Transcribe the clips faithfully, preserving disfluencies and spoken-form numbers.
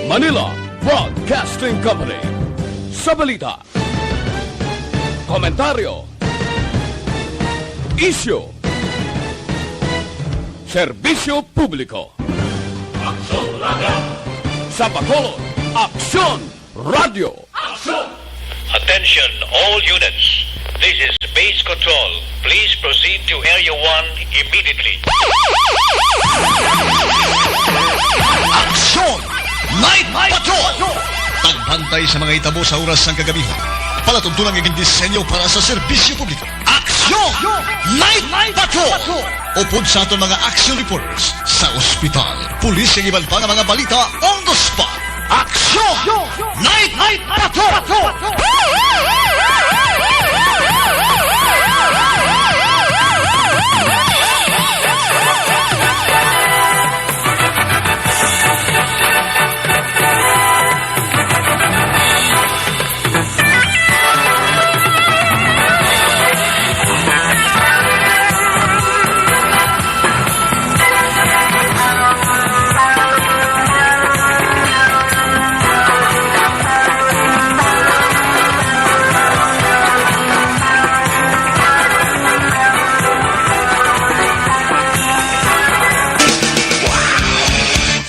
Manila Broadcasting Company. Sa balita, komentaryo, isyu, serbisyo publiko. Aksyon Radio. Sa Bacolod, Aksyon Radio. Aksyon! Attention, all units. This is Base Control. Please proceed to Area one immediately. Aksyon! Night Patrol! Pagbantay sa mga hitabo sa oras sang kagabi. Palatuntunan nga gindisenyo para sa serbisyo publiko. Aksyon! Night Patrol! Upod sa aton mga action reporters sa ospital, pulis, kag iban pa nga mga balita on the spot. Aksyon! Night, Night Patrol!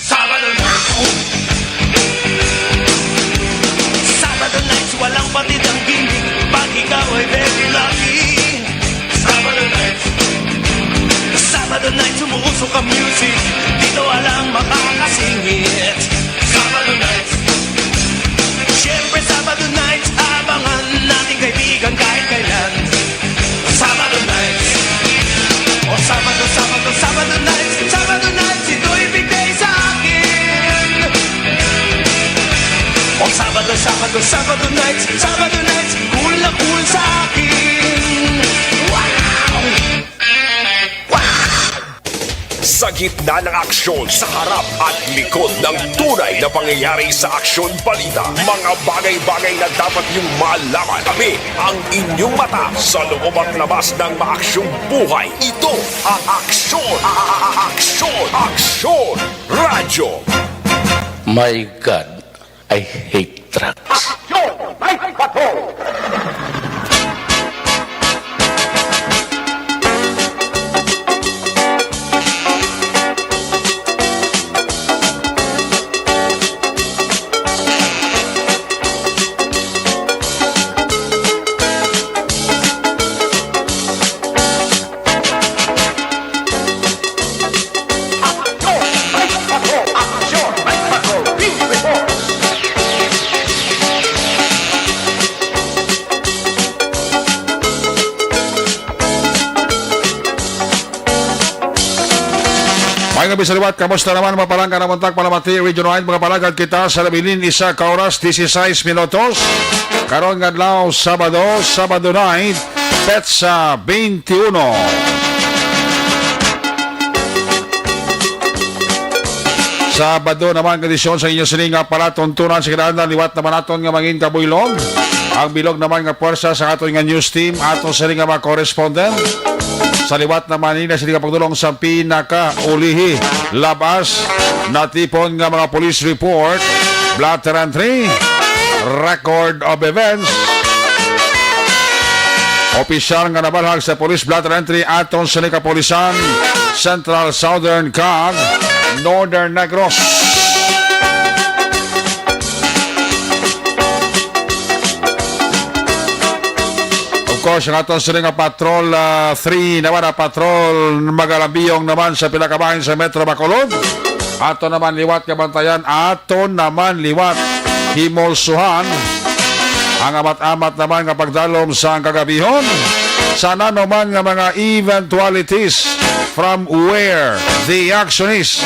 Sabado na. Sabado nights, walang batid ang gimmick. Pag ikaw ay very lucky. Sabado nights. Sabado nights, umuusok ang music. Dito walang makakasingit. Sabado nights. Siyempre, Sabado nights, abangan nating kaibigan kahit kailan. Sabado nights. O Sabado, Sabado, Sabado nights. Sabado nights, ito'y big day sa akin. O Sabado, Sabado, Sabado nights. Sabado nights, cool na cool sa akin. Wow! Wow! Sa gitna ng aksyon, sa harap at likod ng tunay na pangyayari sa aksyon balita, mga bagay-bagay na dapat niyong malaman. Kami ang inyong mata sa loob at labas ng maaksyong buhay. Ito ang Aksyon, a- a- a- Aksyon, Aksyon Radyo. My God, I hate drugs. Aksyon! May bato! May gabi sa liwat, kamusta naman, mga palangga na buntag, palamati, Region Nine, mga palagad kita sa nabilin, isa ka oras, dieciséis minutos. Karon nga adlaw, Sabado, Sabado night, petsa twenty-one. Sabado naman, kondisyon sa inyo sini nga palatuntunan sa kinaandan, liwat naman aton nga mangin kabuylog. Ang bilog naman nga pwersa sa aton nga news team, aton sini nga mga correspondent. Sa liwat naman nila sini nga pagdulong sa pinakaulihi, labas, natipon nga mga police report, blotter entry, record of events, opisyal nga nabalhag sa police blotter entry aton sa kapulisan, Central, Southern, kag Northern Negros. Of course, ang aton sini nga Patrol, ah, three naman, ang Patrol Magalambiyong naman sa pila ka bahin sa Metro Bacolod. Ato naman liwat nga bantayan, ato naman liwat himulsuhan ang amat-amat naman nga pagdalom sa kagabihon. Sa nanuman nga mga eventualities from where the action is.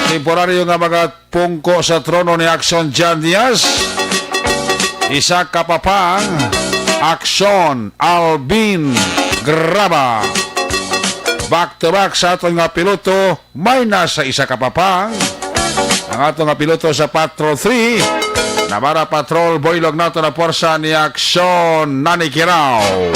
Temporaryo nga mga pungko sa trono ni Aksyon Jan Diaz. Isa ka papang Aksyon Alvin Graba. Back to back sa aton nga piloto, may nasa isa ka papang. Ang aton nga piloto sa Patrol three, Navarra Patrol, buylog nato na pwersa ni Aksyon Nani Kirao.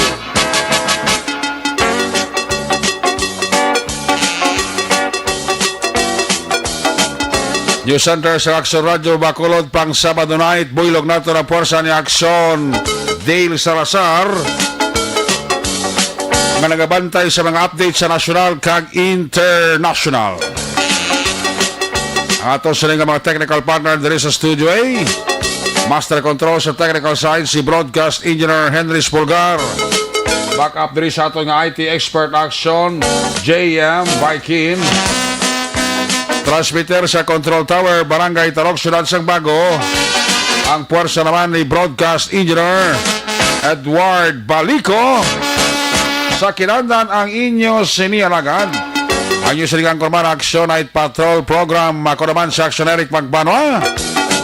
News Center sa Aksyon Radio Bacolod, pang Sabado night, buylog nato ang puwersa ni Aksyon Dale Salazar, nga nagabantay sa mga update sa nasyonal kag international. Ang ato sini nga mga technical partner diri sa Studio A, Master Control sa Technical Side, si Broadcast Engineer Henry Spulgar. Backup diri sa ato nga I T expert Aksyon, J M Viking. Transmitter sa Control Tower, Barangay Tarok, Siyudad sang Bago. Ang puwersa naman ni Broadcast Engineer Edward Balico. Sa kinahanglan ang inyo sini alagad. Ang inyo sini nga anchorman, Aksyon Night Patrol Program. Ako naman si Aksyon Eric Magbanwa.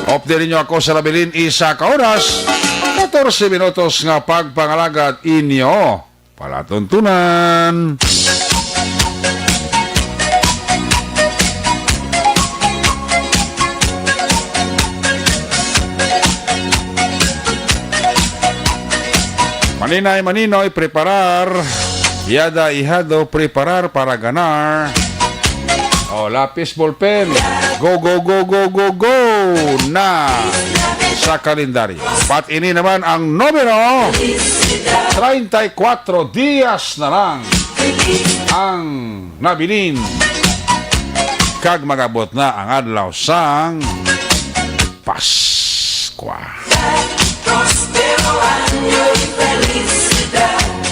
Update ninyo ako sa nabilin isa ka oras, katorse minutos nga pagpangalagad inyo palatuntunan. Maninay, maninoy, preparar. Yada, ihado, preparar para ganar. O, lapis, ballpen. Go, go, go, go, go, go na sa kalendaryo. Pat ini naman ang numero, treinta y cuatro dias na lang ang nabilin. Kag mag-abot na ang adlaw sang Paskwa.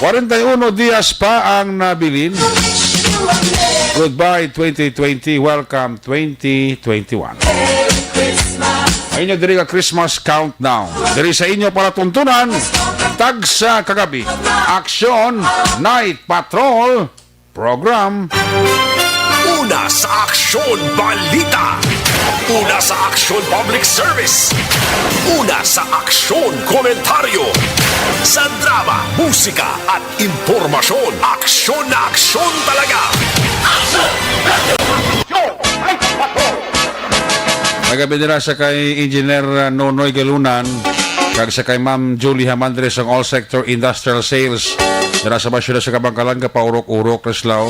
Kwarenta y uno dias pa ang nabilin. Goodbye twenty twenty, welcome twenty twenty-one. Ang inyo diri nga Christmas countdown. Diri sa inyo palatuntunan, tagsa kagabi, Aksyon Night Patrol Program. Una sa Aksyon Balita. Una sa Aksyon Public Service. Una sa Aksyon Komentaryo. Sa drama, musika, at impormasyon, aksyon na aksyon talaga. Aksyon! Aksyon! Ay, patrol! Nagabi dira sa kay Engineer, uh, Nonoy Galunan, kag sa kay Ma'am Julie Hamandres ang All Sector Industrial Sales dira sa Basyo sa Kabangkalan, kapaurok-urok na sila.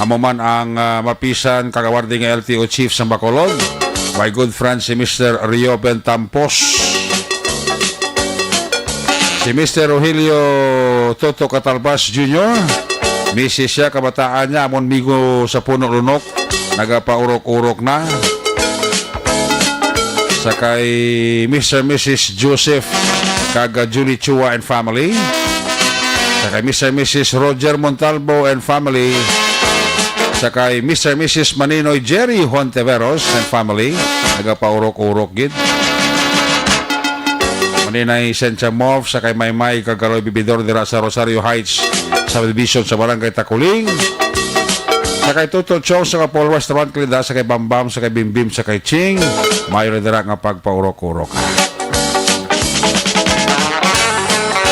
Amo man ang, uh, mapisan kagawardi nga L T O Chief sa Bacolod, my good friend si Mister Rioben Tampos. Si Mister Rogelio Toto Catalbas Junior, misis siya, kabataan niya, amon migo sa Puno Lunok, nagapaurok-urok na. Sa kay Mister Missus Joseph kag Julie Chua and family. Sa kay Mister Missus Roger Montalbo and family. Sa kay Mister Missus Maninoy Jerry Honteveros and family, nagapaurok-urok gid. Maninay Sentia Morf, sa kay Maymay kag Kaloy Bibidor dira sa Rosario Heights subdivision sa Barangay Takuling. Sa kay Toto Chong, sa kay Paul Restaurant Kalida, sa kay Bambam, sa kay Bimbim, sa kay Ching, mayo na dira nga pagpaurok-urok.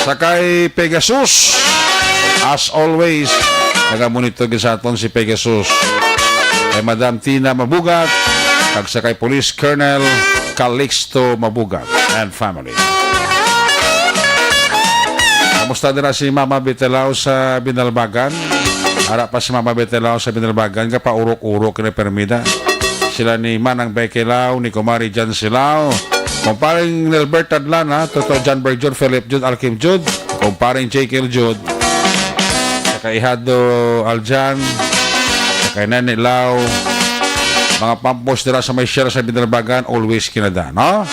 Sa kay Pegasus, as always, nagamonitor gid sa aton si Pegasus. Kay Madam Tina Mabugat, kag sa kay Police Colonel Calixto Mabugat and family. Kamusta dira si Mama Betelao sa Binalbagan? Ara pa si Mama Betelao sa Binalbagan, kapaurok-urok na permida. Sila ni Manang Bekelao, ni Kumari Jan Silao, Kumparing Nelbert Tadlana, Toto John Berjud, Philip Jud, Alkim Jud, Kumparing Jekyll Jud, sa kay Ihado Aljan, sa kay Nene Lao, mga pampos dira sa may share sa Binalbagan, always kinada, no?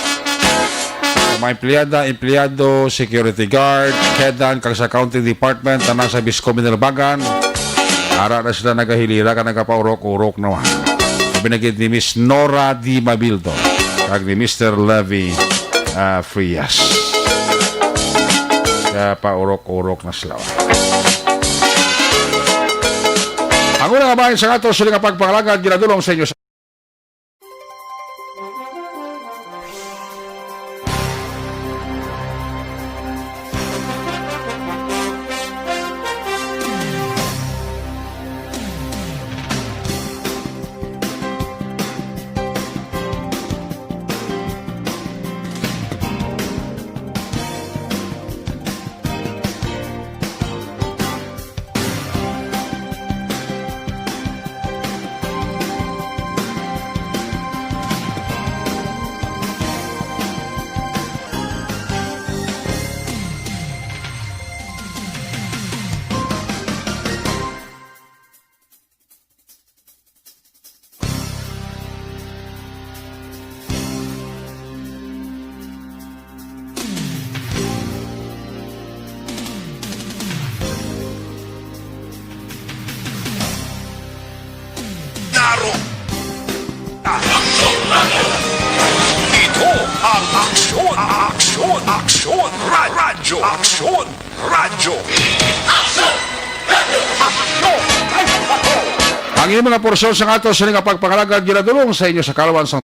Sa mga empleyada, empleyado, security guard, kedan, kag sa accounting department, tanan sa Bisco Binalbagan, ara na sila nagahilira ka nagapaurok-urok naman. Sabi na gid ni Miss Nora D. Mabildo kag ni Mister Levy, ah, Frias. Kaya paurok-urok na sila. Ang una nga bahin sa ato, sila nga pagpangalagad, ginadulong sa inyo sa Radyo. Ang inyong mga porsyon sa ato sini nga pagpangalagad ginadulong sa inyo sa kalawan sang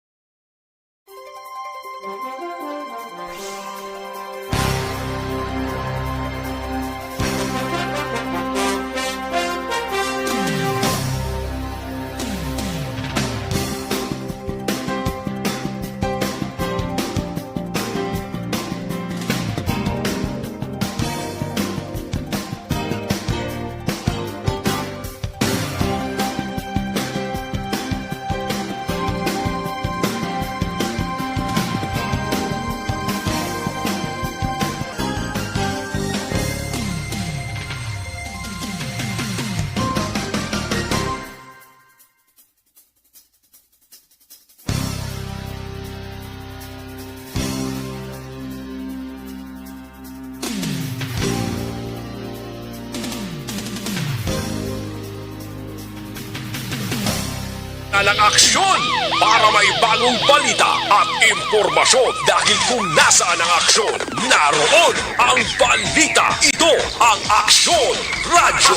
Alang aksyon para may bagong balita at impormasyon, dahil kung nasaan ang aksyon, naroon ang balita. Ito ang Aksyon Radyo.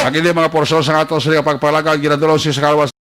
Ang inyong mga porsyon sa ato sa pagpalaga ang ginadulong sa kalawas.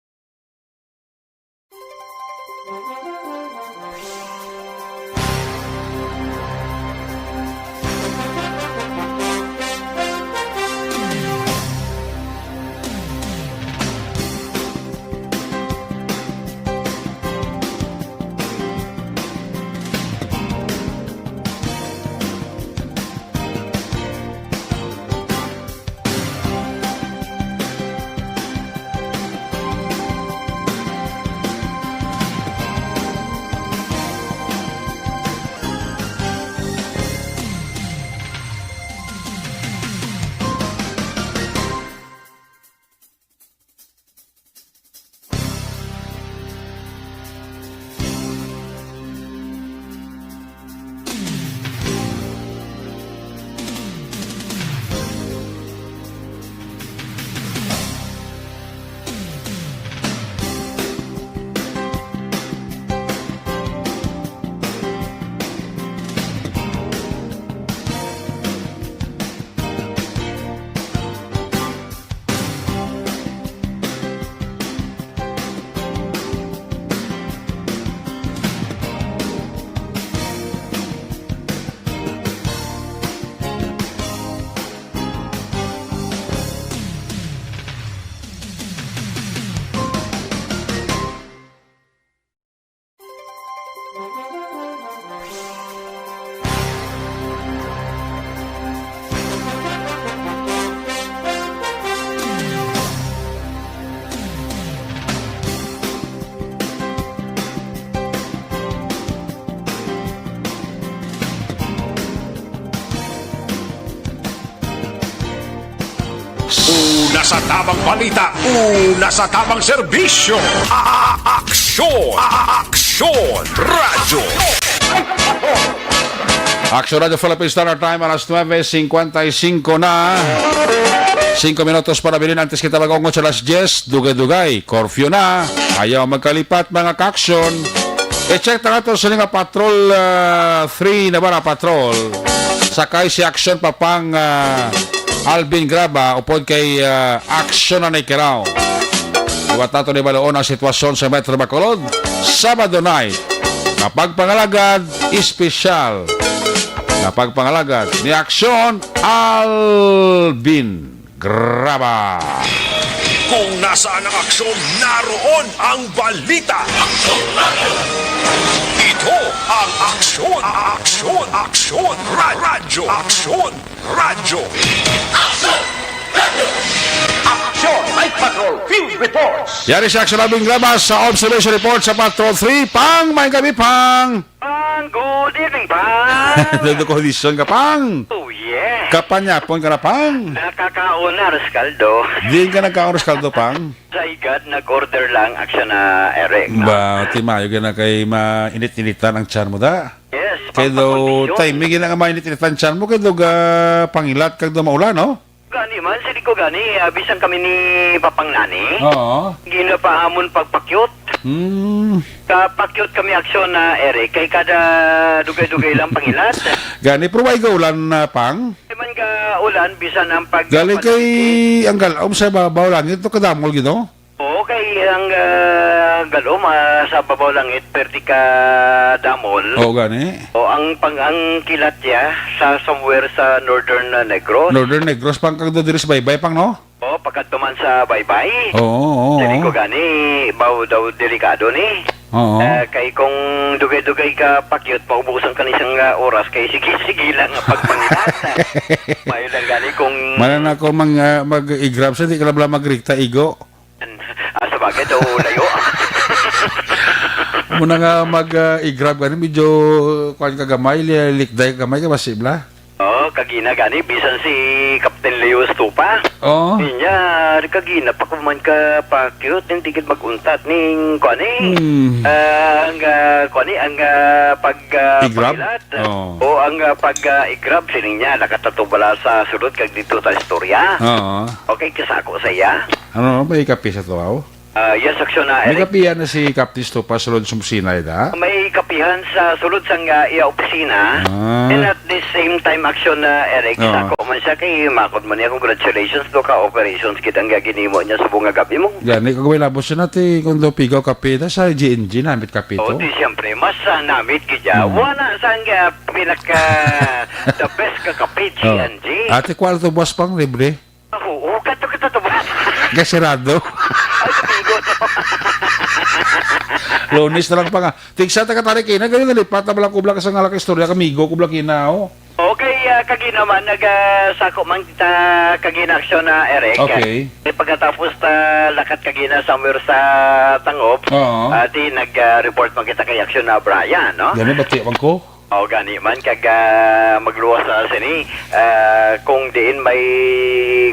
Una sa tabang balita, una sa tabang serbisyo, a-, a-, aksyon, a-, a-, aksyon, radyo. Aksyon Radyo Philippine Standard Time, alas nuebe cincuenta y cinco na. Singko minutos para bilin antes kita mag-ungod sa alas diyes, dugay-dugay, curfew na. Ayaw magkalipat, mga kaaksyon. I-check ta nato sini nga Patrol, ah, three na ba na patrol? Sakay si Aksyon Papang, ah, Alvin Graba upod kay, ah, Aksyon Nanay Kiraw. Liwat nato ni baloon ang sitwasyon sa Metro Bacolod. Sabado night, nga pagpangalagad espesyal, nga pagpangalagad ni Aksyon Alvin Graba. Kung nasaan ang aksyon, naroon ang balita. Ito ang Aksyon, Aksyon, Aksyon, Ra-, Radyo Aksyon, Radyo. Aksyon, Night Patrol Field Reports. Yari si Aksyon Alvin Graba sa Observation Report sa Patrol three. Pang, may gabi, Pang. Pang, good evening, Pang. Ano kondisyon ka, Pang? Oh, yeah. Kapanyapon ka na, Pang. Nakakaon na, Rescaldo. Diin ka nagkaon, Rescaldo, Pang? Sa igad, nag-order lang, aksyon na, Eric, no? Ba, timayo ka na kay mainit-initan ang tiyan mo, da? Yes, Kay do, pampakondisyon. Timing yun nga mainit-initan ang tiyan mo, kay do ga pangilat, kag do maulan, no? Gani man, sili ko gani, ah, bisan kami ni Papang Nani, Oo. gina pa amon pagpakyot. Hmm. Kapakyot kami aksyon na, Eric, kay kada dugay-dugay lang pangilat. Gani, pero wala ka ulan na pang? Di man ka ulan, bisan ang pag- Galing kay ang galom sa babaw langit, to kadamol gid, no? Oo, kay ang, ah, galom, ah, sa babaw langit, perti ka damol. Oo, gani. O, ang pang-, ang kilat niya sa somewhere sa Northern, ah, Negros. Northern Negros, pang kagdo diri sa Baybay, pang, no? O, pagkadto man sa Baybay. Oo, oo, Dili oo. ko gani, baw daw delikado ni. Oo. Ah, kay kung dugay-dugay ka pakyot, maubusan ka ni isang, ah, oras, kay sige-sige lang ang pagpangilat. Mayo lang gani kung Mana na ko mang, ah, mag-igrab sa, di ka lang magrikta, igo. Ah, sa bagay, daw layo. Muna nga mag, ah, i-grab gani, medyo, kuwan ka gamay, li-, likday ka gamay, ka masibla. Oo, kagina gani, bisan si Captain Leo Estupa. Oo. Niya, kagina pa kuman ka pa cute, hindi gid mag-untat ning, kuwan eh. Hmm. Ah, ang, ah, kuwan eh, ang, ah, pag, ah, I-grab? paghilat. Oo. O ang, ah, pag, ah, i-grab, sining niya, nakatatubala sa sulod kag dito ta istorya. Oo. Okay, kasako sa iya. Ano, may kape sa tuwaw? Ah, yes, aksyon na, May Eric. kapihan na si Captain Estupa sulod sa opisina, da? May kapihan sa sulod sang, ah, iya opisina. Ah. And at the same time, aksyon na, Eric, Oo. sa ako man siya, kay makod man niya, congratulations to ka operations kita nga ginimo niya sa bunga gabi mo. Gani, kag may labos siya nati, kung do pigaw kape na sa G N G, namit kape Oh, to. di siyempre, mas, ah, namit gid niya. Hmm. Wala sang, ah, pinaka the best ka kape, Oh. G N G. Ate, kwarto, buwas pang libre? Oo, kato kita to ba? Gasirado. Ay, Domingo to. Lunes na lang pa nga. Tigsa ta ka tarik, eh. Nagano nalipat na bala ko bala ka sa nga laki istorya, kamigo ko bala kina, oh. Okay, ah, kagi naman, nag, ah, sako man kita kagi na aksyon na, Eric. Okay. Eh, pagkatapos ta lakat kagi na somewhere sa Tangob, Oo. ah, di nag, ah, report man kita kay aksyon na Brian, no? Gani, bati man ko. O, gani man, kag, ah, magluwas na sini, ah, kung diin may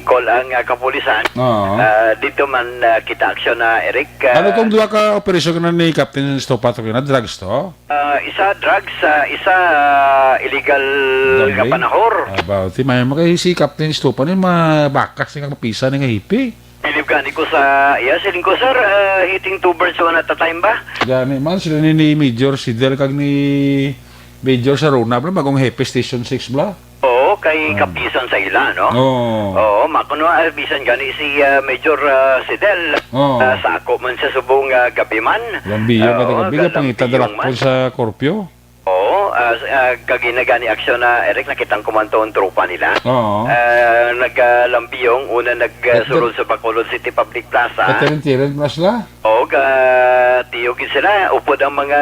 call ang, ah, kapulisan, Oo. ah, dito man, ah, kita aksyon na, Eric, ah, Ano tong duha ka operasyon na ni Captain Estupa to, kina drugs to? Ah, isa drugs, ah, isa, ah, illegal Gambling? nga panahor. Abaw, ti may makay si Captain Estupa ni mabakas ni nga mapisa ni nga hipi. Bilib gani ko sa iya, siling ko, "Sir, ah, hitting two birds one at a time ba?" Gani man, sila ni, ni Major Sidel kag ni Major Saruna, bla, bagong hepe Station six, bla. Oo, kay Ah. kapisan sa ila, no? Oo. Oo, makuno, ah, bisan gani si, ah, Major, ah, Sidel, Oo. ah, sa ako man sa subong, ah, gabi man. Lambiyo ka Oo, tagabi, ka pangita galambiyong dalakpon man. sa korpyo. Oo, ah, s-, ah, kag ina gani aksyon na, Eric, nakitang kumanto ang tropa nila. Oo. Ah, nag, ah, Lambiyong, una nag, ah, At the sulod sa Bacolod City Public Plaza. At the Terence Plus la? Oo, ga-, tiyo gid sila. Upod ang mga,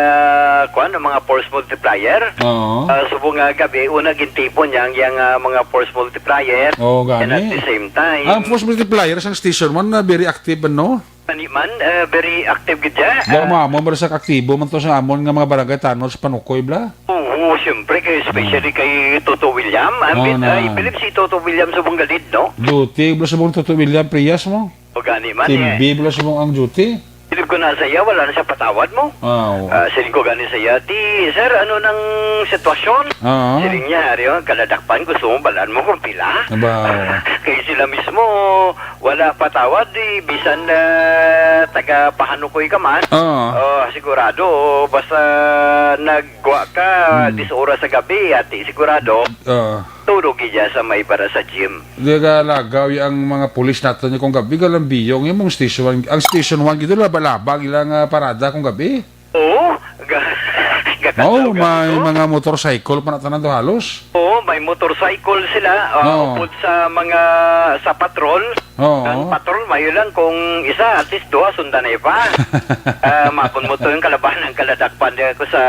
kuwan, ang mga force multiplier. Oo. Ah, subong nga gabi, una gintipon niya ang iyang, ah, mga force multiplier. Oo, And at gani. the same time, Ang force multiplier sang Station one na very active, no? Ani man, eh, very active gid siya. Daw Ah, mamo, marasak aktibo man to sa amon nga mga barangay tanod sa Panukoy, bla? Oo, siyempre, kay especially Hmm. kay Toto William. I Oo mean, na. I believe si Toto William sa Bungalid, no? Duty, bla, sa mong Toto William, Prias mo? O gani man, Team eh. B, bla, sa mong ang duty? Believe ko na sa iya, wala na siya patawad mo. Ah, oo. Ah, siling ko gani sa iya, "Ti, sir, ano nang sitwasyon?" Oo. Siling niya, "Ari, oh, kaladakpan, gusto mo balaan mo kung pila?" Aba, oo. Kay sila mismo, Wala patawad, di bisan, ah, taga Pahanukoy ka man. Oo. Oh, sigurado, basta nagwa ka, Hmm. dis oras sa gabi, ati, sigurado, Oo. tulog iya sa may para sa gym. Di ka lagaw, y-, ang mga pulis nato niya kung gabi, galambiyong, yung mong station one, ang station one, gito, laba-laba, ang ilang, ah, parada kung gabi. Oo, ga-, Oh, gakadlaw may gani, no? mga motorcycle pa na tanan to halos. Oo, may motorcycle sila, ah, Oo. upod sa mga, sa patrol. Oo. Ang patrol, mayo lang kung isa, at least duha, sundanay pa. Ah, mapon mo to yung kalabahan ng kaladakpan di ako sa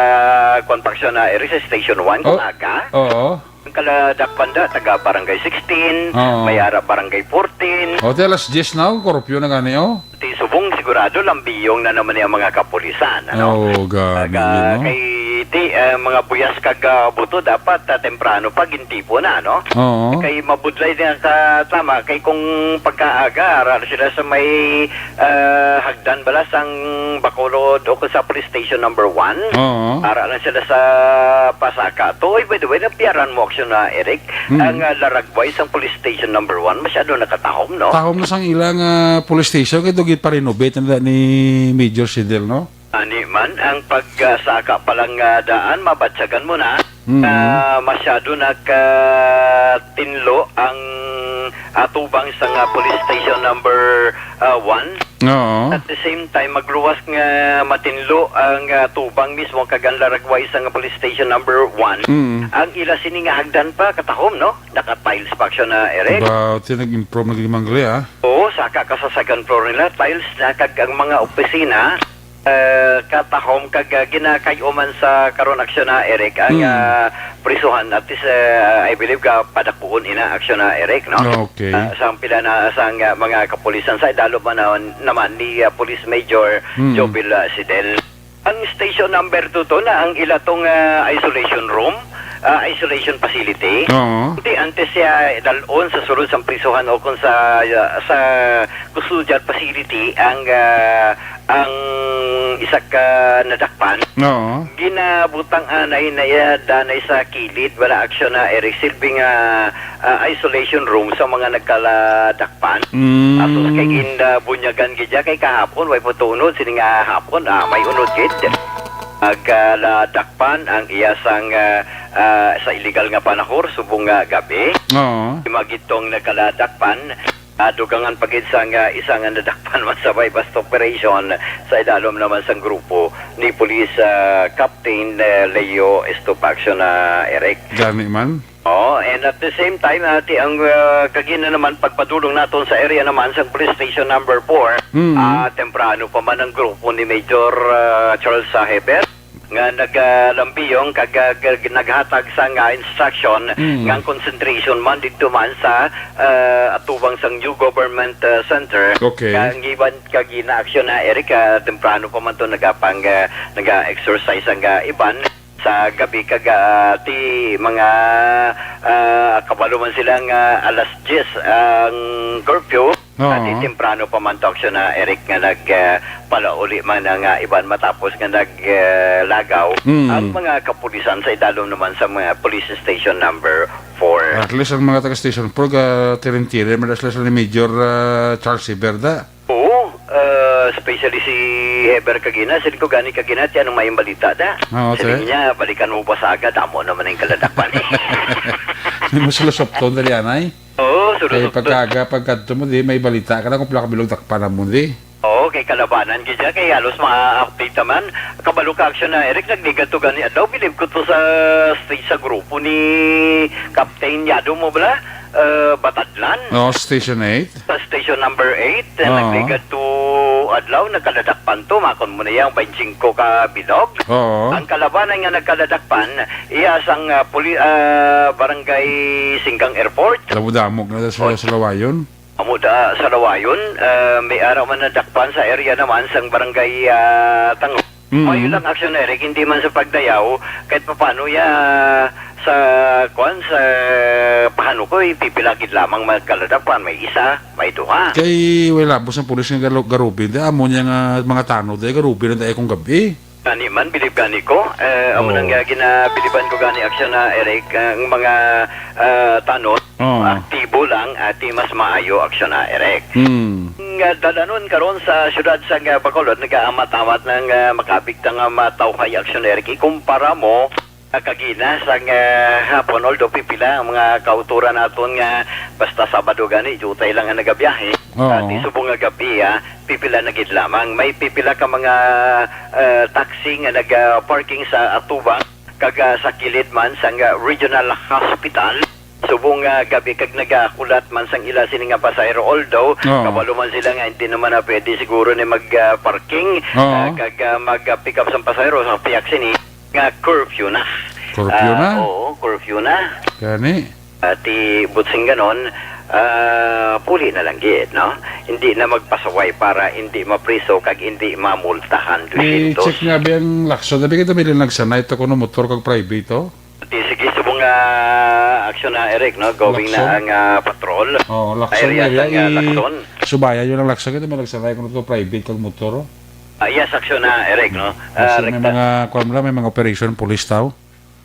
Compaction na area sa Station one, kung Oh. aga. Oo. Ang kaladakpan da, taga Barangay sixteen, Oo. may ara Barangay fourteen. O, ti alas diyes na, oh, korupyo na gani, oh. Ti subong sigurado, lambiyong na naman yung mga kapulisan, ano? Oo, gani, Taga, no? kay Di, ah, mga buyas kag, ah, buto dapat, ah, temprano pa gintipo na, no? Oo. Kay mabudlay na ka tama, kay kung pagkaaga, ara sila sa may, ah, hagdan bala sang Bacolod o kung sa police station number one. Oo. Ara lang sila sa Pasaka. Tuoy, by the way, napiyaran mo aksyon na, Eric, Mm. ang, ah, laragway sang police station number one. Masyado nakatahom, no? Tahom na sang ilang, ah, police station, kay dugit pa renovate na ni Major Sidel, no? Ani man, ang pagsaka pa lang nga daan, mabatyagan mo na Mm. nga masyado nagkatinlo ang atubang sa nga police station number, ah, one. Oo. At the same time, magluwas nga matinlo ang, ah, tubang mismo kag ang laragway sa nga police station number one. Mm. Ang ila sini nga hagdan pa, katahom, no? Naka-tiles pa siya na, Eric. Ba, ti nag-improve, naglimang gali, ah. Oo, saka ka sa second floor nila, tiles na, kag ang mga opisina, eh, katahom kag, ah, ginakay-o man sa karon aksyon na, Eric, ang, Hmm. ah, prisuhan at is, eh, I believe ka padakuon ina aksyon na, Eric, no? Okay. Ah, sa pila na sang, ah, mga kapulisan sa idalom man na, naman ni, ah, Police Major Hmm. Jobil, ah, Sidel. Ang station number two to na ang ila tong, ah, isolation room, ah, isolation facility. Oo. Di antes siya dalon sa sulod sang prisuhan o kung sa, ah, sa custodial facility ang, ah, ang isa ka nadakpan. Oo. Ginabutang anay na iya danay sa kilid, wala aksyon na, Eric, silbi nga, ah, isolation room sa mga nagkaladakpan. Mm. Asus kay ginbunyagan gid siya kay kahapon, way po to unod, sini nga hapon, ah, may unod gid. Nagkaladakpan ang iya sang, ah, ah, sa illegal nga panahor, subong nga gabi. Oo. Magitong nagkaladakpan, ah, dugangan pa gid sang, ah, isa nga nadakpan man sa buy-bust operation sa idalom naman sang grupo ni Police, ah, Captain, eh, Leo Estupacio na, Eric. Gani man. Oh, and at the same time, ati ang, ah, kagina naman pagpadulong naton sa area naman sang Police Station number four, Mm. ah, temprano pa man ang grupo ni Major, ah, Charles, ah, Heber nga nagalambiyong kag, ah, g-, naghatag sang, ah, instruction Mm. nga ang concentration man didto man sa, ah, atubang sang New Government, ah, Center. Okay. Kag iban kagina aksyon na, Eric, ah, temprano pa man to nagapang, ah, naga-exercise ang, ah, iban. Sa gabi kag, ah, ti mga, ah, kabalo man sila nga alas diyes ang curfew. Oo. Ati temprano pa man to aksyon na, Eric, nga nag, ah, palauli man ang, ah, iban matapos nga nag, ah, lagaw Mm. ang mga kapulisan sa idalom naman sa mga police station number four. At least ang mga taga Station four, ga tirintirin man sila ni Major, ah, Charles Iberda. Oo, ah, especially si Heber kagina, siling ko gani kagina, ti ano may balita da? Oo, Siling te. niya, balikan mo ba sa aga, damo naman ang kaladakpan eh. May mas lusopton dali, anay? Oo, Kay sulusok to. pagkaga, pagkadto mo, di, may balita ka na kung pila ka bilog dakpan na mo, di. Oo, kay kalabanan gid siya, kay halos ma-update naman. Kabalo ka, aksyon na, Eric, nagligad to gani adlaw, bilib ko to sa stage sa grupo ni Captain Yado mo bala, ah, Batadlan. Oo, Station eight. Sa station number eight, eh, Oo. nagligad to adlaw, nagkaladakpan to, makon mo na yang twenty-five ka bilog. Oo. Ang kalabanan nga nagkaladakpan, iya sang, ah, puli-, ah, barangay Singgang Airport. Damo-damo na sa, O. sa Lawayon. Amo da sa Lawayon, ah, may ara man nadakpan sa area naman sang barangay, ah, Tango. Mm. Mayo lang aksyon, Eric, hindi man sa pagdayaw, kahit papaano ya sa, kwan, sa Pahanukoy, pipila gid lamang magkaladapan, may isa, may duha. Kay wala labos ang pulis nga galo-, garubin, di amo niya nga mga tanod, di garubin na dahil kung gabi. Gani man, bilib gani ko, eh, amo Oo. nang, ah, ginabiliban ko gani aksyon na, Eric, ang mga, ah, tanod, Oo. aktibo lang, ati mas maayo aksyon na, Eric. Hmm. Nga dalanon karon sa siyudad sa nga Bacolod, nagaamat-amat na nga makabig ta nga matawhay aksyon, Eric. Ikumpara mo, ah, kagina sa nga hapon, although pipila ang mga kauturan naton nga basta Sabado gani, jutay lang ang nagabiyahe. Oo. Ati subong nga gabi, ah, pipila na gid lamang. May pipila ka mga, ah, taxi nga naga-parking sa atubang kag, ah, sa kilid man sang, ah, Regional Hospital. Subong nga gabi kag nagakulat man sang ila sini nga pasahero, although Oo. kabalo man sila nga hindi naman na pwede siguro ni mag, ah, parking, Oo. ah, kag, ah, mag, ah, pick up sang pasahero sa piyak sini nga curfew na. Curfew Ah, na? Oo, curfew na. Gani? Ah, ti butsing ganon, Ah, puli na lang gid, no? Hindi na magpasaway para hindi mapriso kag hindi mamultahan. I-check nga biyang lakson. Sabi kita may nagsanay to kuno motor kag private, oh. Di, sige, subong nga aksyon na, Eric, no? Going na Lakson? ang, ah, patrol. Oo, lakson Area na, sang, ah, i-, lakson. Subaya yun ang lakson. Kita may nagsanay kuno to private kag motor, oh. Ah, yes, aksyon na, Eric, no? Ah, Kasi may rekta- mga, kuwan mo lang, may mga operation, police tao.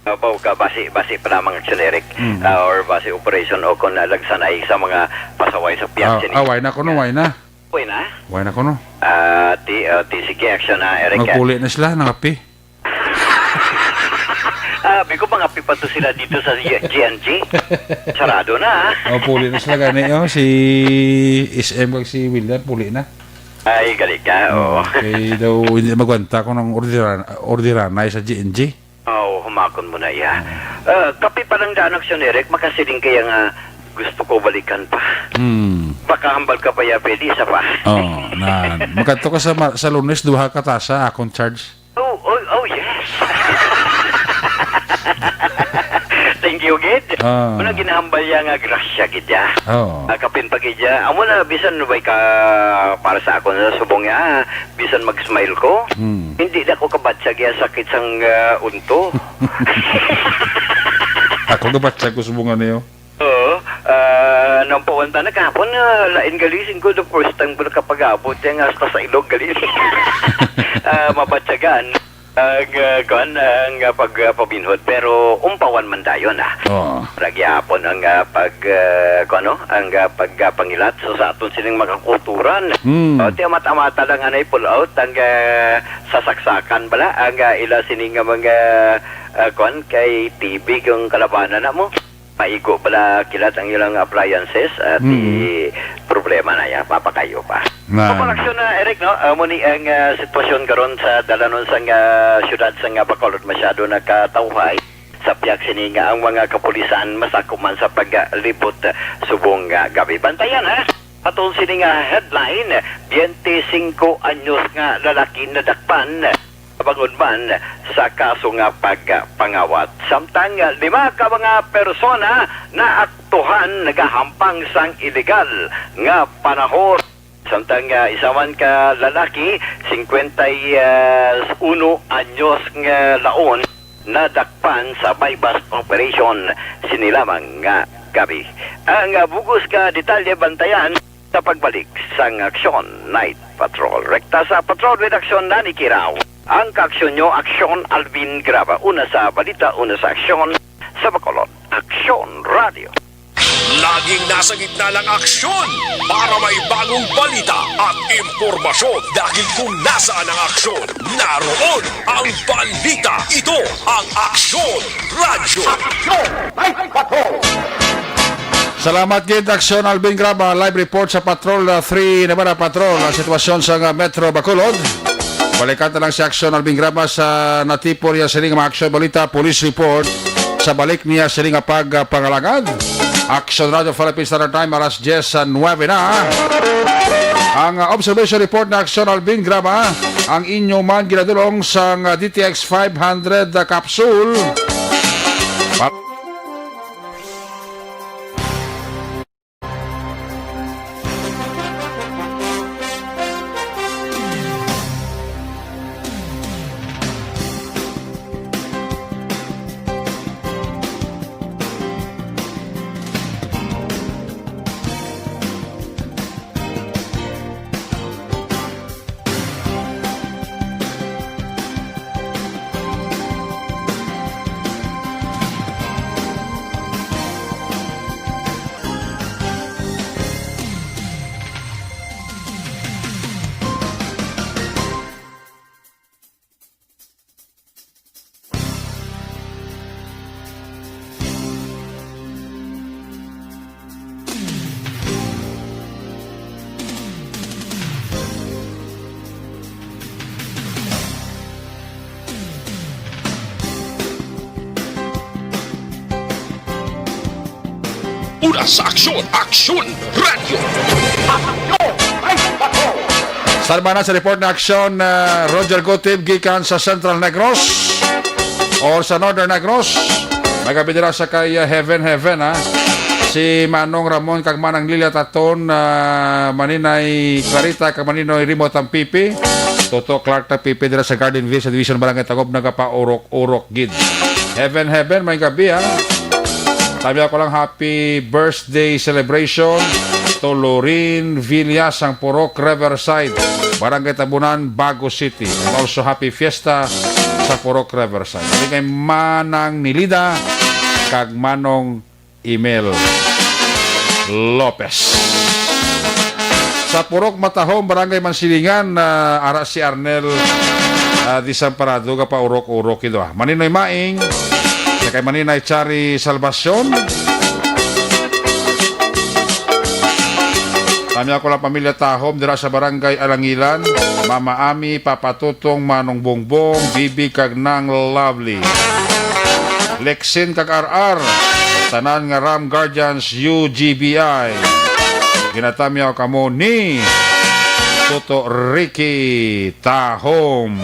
Opo, ka basi, basi pa lamang action, Eric. Mm. Ah, or basi operation o kung nalagsanay sa mga pasaway sa Ah, piyaksin. ah, why na kuno, why na? Why na? Why na kuno? Ah, ti, ah, ti, sige, action na, Eric, ah. Magpuli na sila, nangapi. Ah, bi ko, mangapi pa to sila dito sa G-, G N G. Sarado na, ah. Oh, puli na sila gani, oh. Si S M kag si William, puli na. Ay, galing ka, oo. Kay daw hindi magwanta kung ang orderan-, orderanay sa G N G. Oo, humakon mo na iya. Ah, kapi pa lang daan, aksyon, Eric, makasiling kaya nga gusto ko balikan pa. Hmm. Baka hambal ka pa ya, pwede isa pa. Oh, na. Magkadto ka sa ma-, sa Lunes, duha ka tasa, akong charge. Oh, oh, oh, yes. Thank you, gid. Ah. Muna ginahambal ya nga grasya, gid ya. Oo. Ah, kapin pa, gid ya. Amo na, bisan way ka para sa ako na subong ya, bisan mag-smile ko, Hmm. hindi na ko kabatsag ya sakit sang, ah, unto. Ako kabatsag ko subong niyo. Oo. Ah, nang pawan ta na kahapon, ah, lain gali, singko, the first time ko nakapag-abot yan, hasta sa ilog gali. Ah, mabatyagan ang, ah, kuwan, ang, ah, pag, ah, pabinhod, pero umpawan man dayon, ah. Oo. Nagyapon ang, ah, pag, ah, kuwan, no? Ang, ah, pag, ah, pangilat. So, sa aton sining mga kulturan, Hmm. o, ti amat-amata lang anay pull out ang, ah, sasaksakan bala ang, ah, ila sining nga mga, ah, kuwan, kay T V kung kalabanan na mo. Maigo bala kilat ang ilang appliances, ah, ti Mm. problema na ya, mapakayo pa. Na. Sa palaksyon na, Eric, no? Amo ni ang, ah, sitwasyon karon sa dalanon sang, ah, siyudad sang, ah, Bacolod, masyado nakatawhay sa pihak sini nga ang mga kapulisan masakop man sa paglibot, ah, subong nga gabi. Bantayan, ha? Atong sini nga headline, twenty-cinco anyos nga lalaki nadakpan bangod man sa kaso nga pagpangawat. Samtang lima ka mga persona naaktuhan nagahampang sang iligal nga panahon. Samtang, ah, isa man ka lalaki, singkwenta y uno anyos nga laon, nadakpan sa buy-bust operation sini lamang nga gabi. Ang, ah, bugos nga detalye bantayan sa pagbalik sang Aksyon Night Patrol. Rekta sa Patrol with Aksyon, Nani Kirao. Ang kaaksyon nyo, Aksyon Alvin Graba. Una sa balita, una sa aksyon, sa Bacolod. Aksyon Radio. Laging nasa gitna ng aksyon para may bagong balita at impormasyon. Dahil kung nasaan ang aksyon, naroon ang balita. Ito ang Aksyon Radyo. Salamat gid, Aksyon Alvin Graba. Live report sa Patrol, uh, three Navarra Patrol. Ang sitwasyon sa, uh, Metro Bacolod. Balikan ta lang si Aksyon Alvin Graba sa natipon niya sining mga aksyon balita, police report sa balik niya sining nga pag, uh, pangalagad. Aksyon Radyo Philippine Standard Time, alas diyes sa nuwebe na. Ang, uh, observation report na Aksyon Alvin Graba, ang inyo man ginadulong sang, uh, D T X five hundred, uh, capsule. Pa- Una sa aksyon, Aksyon Radyo. Aksyon! Ay, bato! Sarmanan sa report na aksyon, uh, Roger Gutib gikan sa Central Negros or sa Northern Negros. Nagabidira sa kay, uh, Heaven Heaven, ha? Si Manong Ramon kag Manang Lilia Taton, ah, Maninay Clarita kag Maninoy Rimo Tampipi. Toto Clark Tampipi dira sa Garden View sa Division Barangay Tagob nagapaurok-urok gid. Heaven, heaven, may gabi, ha. Sabi ako lang, happy birthday celebration to Lorin Villa sang Purok Riverside, Barangay Tabunan, Bago City. And also, happy fiesta sa Purok Riverside. Sabi kay Manang Nilida kag Manong Emil Lopez. Sa Purok Matahom, Barangay Mansilingan, ah, ara si Arnel, ah, Desamparado, gapaurok-urok ito, ah. Maninoy Maing, sa kay Maninay Chari Salvacion. Kami ako lang pamilya Tahom, dira sa Barangay Alangilan, Mama Ami, Papa Tutong, Manong Bongbong, Bibi, kag Nang Lovely. Lexin kag R R, tanan nga Ram Guardians U G B I. Ginatamyaw kamo ni Toto Ricky Tahom.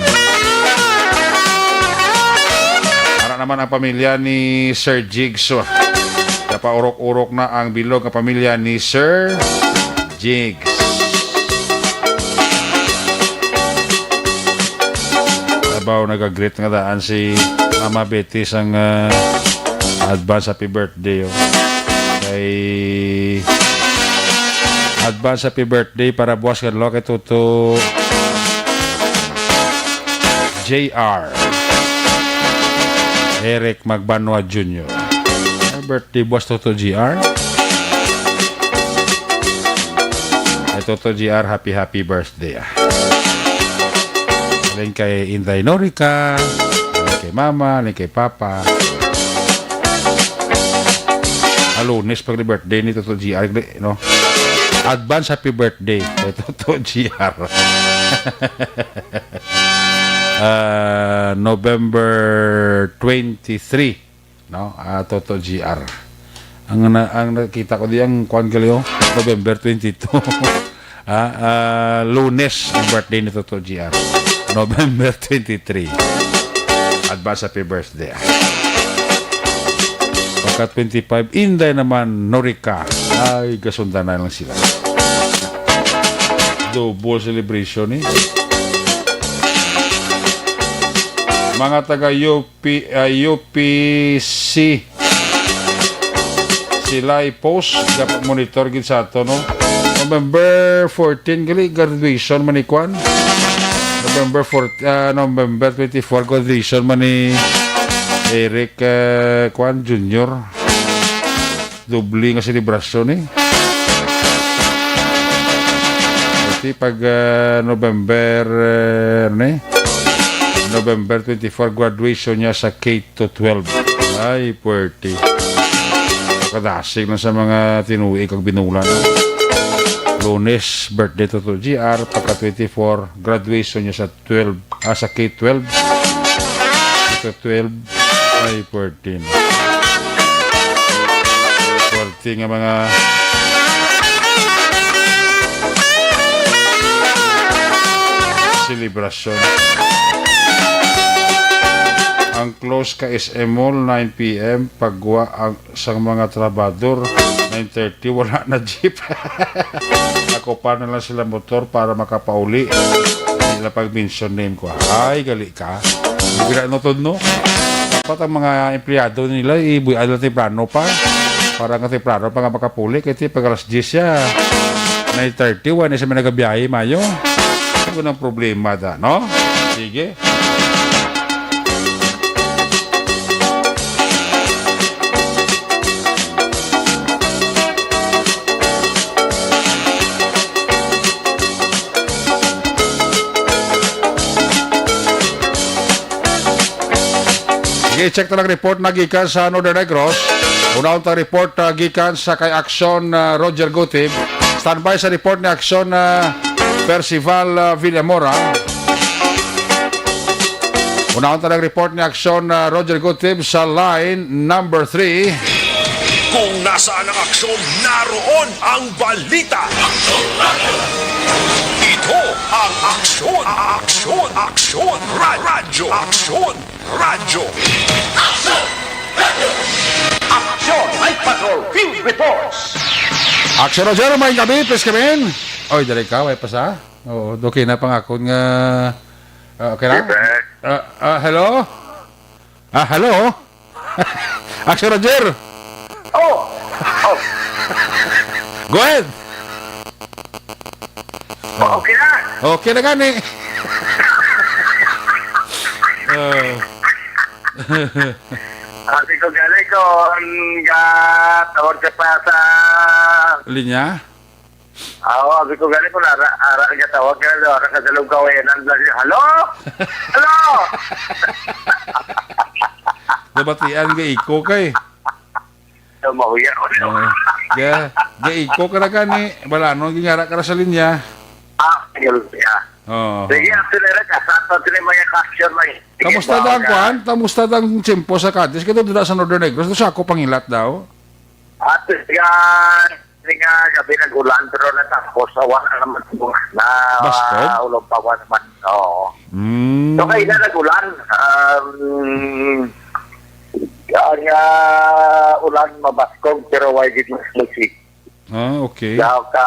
Ara naman ang pamilya ni Sir Jigs. Napaurok-urok na ang bilog nga pamilya ni Sir Jigs. Abaw, nag-greet nga daan si Mama Betty sang, ah, advance happy birthday, oh. Kay advance happy birthday para buwas kadlaw kay Toto J R Eric Magbanwa Junior. Ay, birthday buwas, Toto J R. Ay, Toto J R, happy, happy birthday, ah. Alin kay Inday Norica, alin kay Mama, alin kay Papa. Ah, Lunes pag birthday ni Toto J R, no? Advance happy birthday kay Toto J R. Ah, November twenty-three, no? Ah, Toto G R. Ang na-, ang nakita ko di ang kwan gali, oh, November twenty-two. Ah, ah, Lunes ang birthday ni Toto G R. November twenty-three. Advance happy birthday. Pagka twenty-five, Inday naman, Norika. Ay, gasundan na lang sila. Double celebration, eh. Mga taga U P, ah, U P C, sila i-post, dapat monitor gid sa ato, no? November fourteen, gali, graduation man ni Kwan. November four, ah, November twenty-four, graduation man ni Eric, eh, Kwan Junior. Doble nga selebrasyon, eh. Pati pag, ah, November, eh, ano, eh? November twenty-four, graduation niya sa K to twelve. Ay, puwerte. Kadasig lang sa mga tinuig kag binulan. Lunes, birthday to, to G R, pagka twenty-four, graduation niya sa twelve, ah, sa K twelve. K to twelve, ay, fourteen. Fourteen nga mga selebrasyon. Ang close ka S M Mall, nine P M, pagwa ang sang mga trabador, nine thirty, wala na jeep. Ako pa na lang sila motor para makapauli. Nila pag-mention name ko. Ay, gali ka. Gira no to, no? Dapat ang mga empleyado nila, ibuy-an nila temprano pa. Para nga temprano pa nga makapuli. Kaya ti, pag alas diyes siya, nine thirty, wala na siya may nagabiyahe, mayo. Ano ang problema da, no? Sige. Sige, check ta lang report na gikan sa Northern Negros. Unahon ta report, ah, gikan sa kay Aksyon, ah, Roger Gutib. Standby sa report ni Aksyon, ah, Percival, ah, Villamora. Unahon ta lang report ni Aksyon, ah, Roger Gutib sa line number three. Kung nasaan ang aksyon, naroon ang balita. Ito ang Aksyon, Aksyon, Aksyon, Ra-, Radyo, Aksyon, Radyo. Aksyon! Radyo! Aksyon! Ay, Patrol Field Reports. Action Roger, may gabi, please come in. Oy, dali ka, may pasa? Oo, okay na pangakon nga, ah, okay na? Yes, sir. Ah, ah, hello? Ah, hello? Action Roger. Oh. Oh. Go ahead. Oh, okay na. Okay na gani. Ah. Abi ko gani ko ang gatawag ka pa sa linya? Oo, abi ko gani ko ara, ara ang gatawag ka, ara ka sa lugkaw, eh, nang, hello? Hello? Nabatian nga iko kay. Mahuya ko. Oo. Ga, ga iko ka na gani. Balanon, gingara ka na sa linya. Ah, yun, yeah. Oo. Sige, after na rin, kasama sila mga action, mga Kamusta daw ang kwan? Kamusta daw ang tiyempo sa Cadiz? Kaya doon sa Northern Negros, doon sa ako pangilat daw. At nga, nga gabi nag-ulan, pero natapos, awa na naman po na Baskog? Ulan pa, awa naman. Oo. Mm. So, kayo na nag-ulan. Um, ang, ah, ulan mabaskog, pero why did mas music? Ah, okay. Daw ka,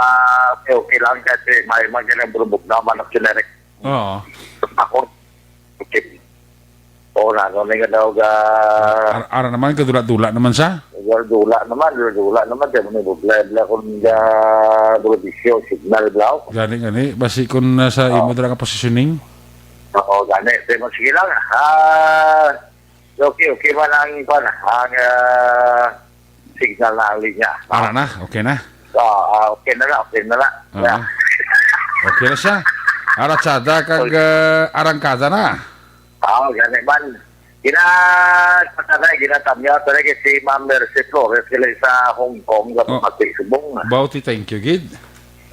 okay, okay lang kasi may mga ganang burubog naman ang generic. Oo. Ako, okay. Oo na, ano na nga daw ga Ar-, ara naman, kadula-dula naman sa? Dula-dula naman, dula-dula naman. Kaya may bubla-bla kung ga burubisyo, signal, bla. Gani, gani. Basi kung nasa Oo. Imo dala ka positioning? Oo, gani. Pero sige lang. Ah, okay, okay man ang, kwan, ang, ah, signal na ang linya. Ara na, okay na. Ah, ah, okay na na, okay na na. Oo. Yeah. Okay na siya. Aratsada kag, Okay. Ah, arangkada na. Ah, gani man. Gina-, sa kanay, ginatamya, talaga si Ma'am Mercy Flores, sila sa Hong Kong, sa Oh. Masisubong. Bauti, thank you, gid.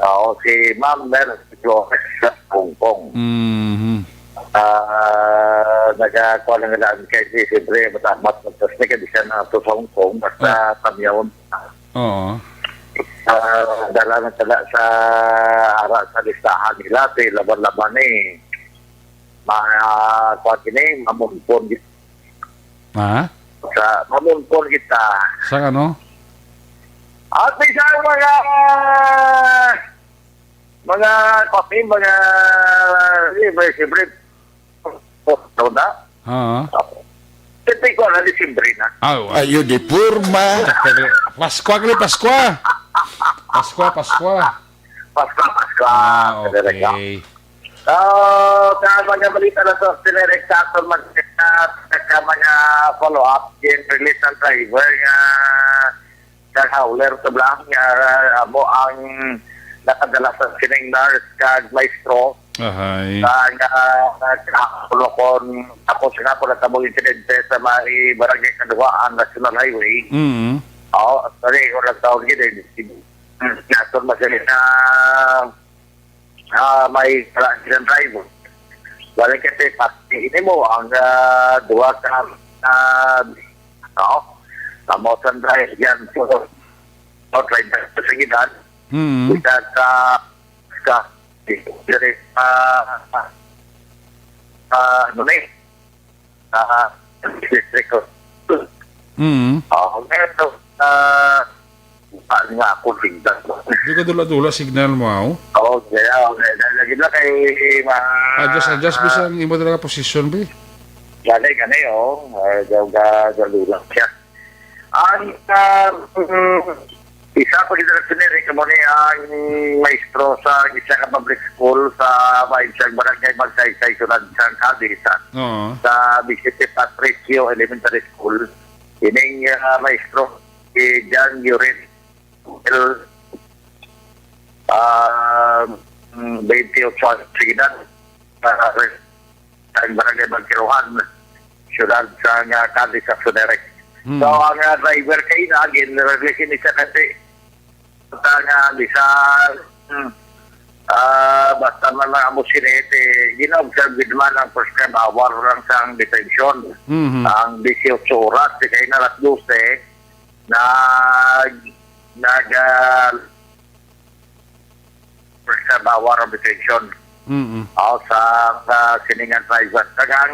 Oo, si Ma'am Mercy Flores sa Hong Kong. Mhm. Ah, nagakuha lang lang kay si, siyempre, matamat, matas na kay siya na to sa Hong Kong, basta Ah. tamyawon. Oo. Ah, dala na sila sa ara sa listahan nila, si laban-laban ni. Ma-, kuwan kini, mamunpon git-, Ha? Sa, mamunpon kita. Sa ano? At may isang mga, mga, kami, mga, eh, may siyempre, oh, ano na? Ha? Siyempre ko na, Disyembre na. Ah, wa- Ayo di purma. Paskwa, kali, Paskwa. Paskwa, Paskwa. Paskwa, Paskwa. Ah, okay. So, sa mga balita na sa Sinere, sa aton mag-, sa, sa mga follow-up, yung release ng driver nga sa hauler sa Blang, nga amo ang nakadala sa sining nurse kag maestro. Ahay. Sa nga, nga, sa Colocon, tapos nga po nagkamong insidente sa may barangay Kaduhaan National Highway. Mm. Oo, sorry, wala taon gid eh. Naton masali na ah, may kalagihan driver. Wala kasi pati ini mo ang, ah, duha ka, ah, tao. Tamo sa driver yan. So, o, driver sa gidan. Mm. Isa ka, ka, dire, ah, ah, ano ni? Ah, district ko. Mm. Oh, meron, ah, nga ako tingnan. Di ka dula-dula signal mo, aw? Oo, kaya, okay. Dahil lagi na kay ma- Adjust, adjust, ah, bisang imo talaga posisyon, be. Gani, gani, oh. Ah, daw ga-, dula-dula siya. Ang, ah, mm, isa pa gid na siniri kamo ni ang maestro sa isa ka public school sa bahin sa barangay Magsaysay, sulod sa Cadiz, ah. Oo. Sa Vicente Patricio Elementary School. Ining, ah, maestro, si John Yurin, el, ah, mm, twenty-eight anyos de edad, ah, sa barangay Magkiruhan, siyudad sa nga Cadiz, Agusan Direct. Hmm. So, ang, ah, driver kay na, gin-release ni siya kasi, basta nga, bisan, hmm, ah, basta man ang amo sinete, gina-observe gid man ang prescribed hour lang sa ang detention. Mhm. Ang dieciocho oras, di kay na alas doce, nag, nag, ah, sa Bawar Arbitration. Mm-mm. O, sa, sa siningan driver. Tagang,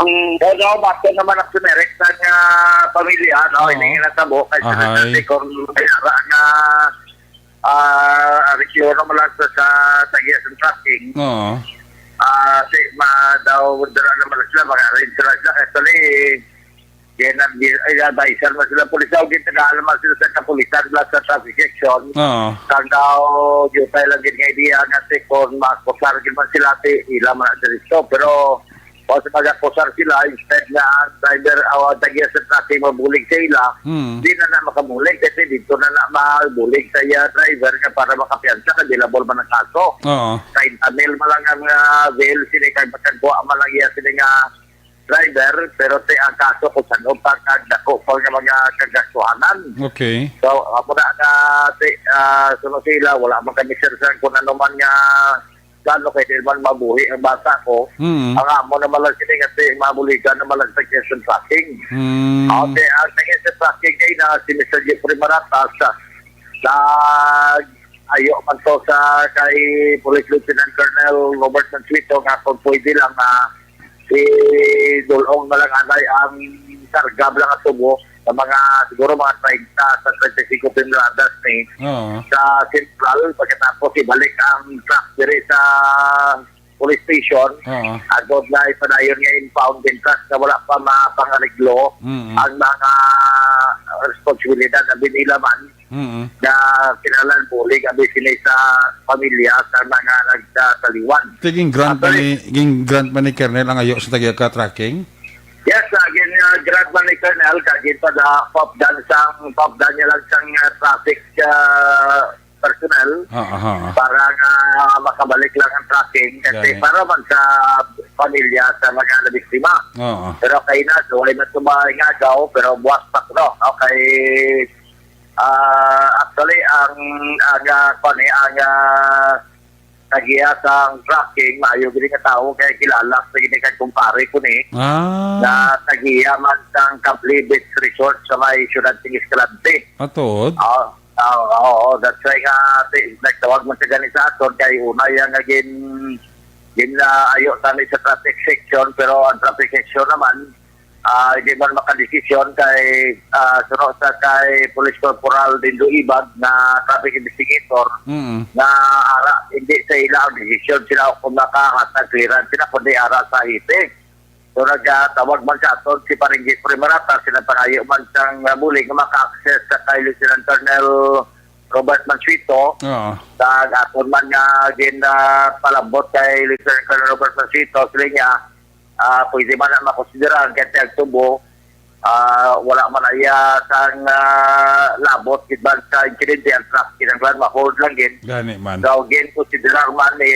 Mm, daw, daw, bato naman ang sumerek sa nga pamilya, no? Oh. Hindi nga natabo, kay Ahay. Sa kung may ara nga ah, reklamo naman lang sa, sa tagiya sa traffic. Oo. Ah, si, ma, daw, dira naman sila, mag-arrange sila sila, kaya sali, kaya nag-, ay, adviser man sila, pulis daw, gintagalan man sila sa kapulisan, sila sa traffic section. Oo. Kang daw, jutay lang gid nga idea nga si, kung makusar gid man sila, ti, ila man ang diretso. Pero, o sa pag-akusar sila, instead nga ang driver o ang tagiya sa traffic mabulig sa ila, Hmm. di na na makabulig kasi dito na na mabulig sa iya driver nga para makapiyansa kay available man ang kaso. Oo. Kay Tamil man lang ang, ah, bail sini kay makagwa man lang iya sini nga driver, pero ti ang kaso kung saan pa kag dako pa nga mga kagastuhanan. Okay. So, amo na nga, ti, ah, sunod sila, wala man kami sir sa kung ano man nga plano kay di man mabuhi ang bata ko. Mm. Ang amo naman lang sini nga si mabuligan naman lang sa Quezon Crossing. Mm. Okay, ang sa Quezon Crossing kay na si Mister Jeffrey Maratas, ah, nag-ayo man to sa kay Police Lieutenant Colonel Robert Mansueto nga kung pwede lang, ah, idul-ong na lang anay ang karga lang ang tubo sa mga, siguro mga treinta sa treinta y cinco toneladas ni Oo. sa sentral, pagkatapos ibalik ang truck diri sa police station. Oo. Agod na ipadayon nga impound din truck na wala pa mapangareglo Mm. ang mga responsibilidad na binila man. Mm-mm. Na kinahanglan bulig abi sini sa pamilya sa mga nagkataliwan. Ti gin-grant man ni, gin-grant man ni Colonel ang ayo sa tag-iya ka tracking? Yes, uh, gin-grant man ni Colonel, kag ginpada-, paupdan sang, paupdan niya lang sang, uh, traffic, uh, personnel. Ah, aha. Para nga makabalik lang ang tracking kasi para man sa pamilya sa mga nabiktima. Oo. Pero kay na, so, ay na tumay nga daw, pero buwas pa, no? Okay. Ah, actually, ang, ang, ah, kuwan, eh, ang, ah, tagiya sang tracking, maayo gid nga tawo kay kilala sa gini kag kumpare ko ni. Ah. Na tagiya man sang Kable Beach Resort sa may siyudad sing Escalante. Matuod? Ah, ah, oo, that's why nga ti-, nagtawag man sa gani sa aton kay una iya nga gin-, gin-, ah, ayo tani sa traffic section, pero ang traffic section naman, ah, di man makadesisyon kay, ah, suno sa kay Police Corporal Dindo Ibag nga traffic investigator Mm. nga ara, hindi sa ila ang desisyon sila kung makahatag clearance sila, kundi ara sa hitik. So, nagtawag man sa aton si Paring Jeffrey Marata, sila pangayo man sang, ah, bulig nga maka-access sa kay Lieutenant Colonel Robert Mansueto. Oo. Sa aton man nga gin, ah, palambot kay Lieutenant Colonel Robert Mansueto, sila niya, ah, pwede man na makonsidera ang kay Tiag Tubo. Ah, wala man na iya sang, ah, labot gid man sa insidente, ang truck kinahanglan ma-hold lang gid. Gani man. So, gin-consider man ni,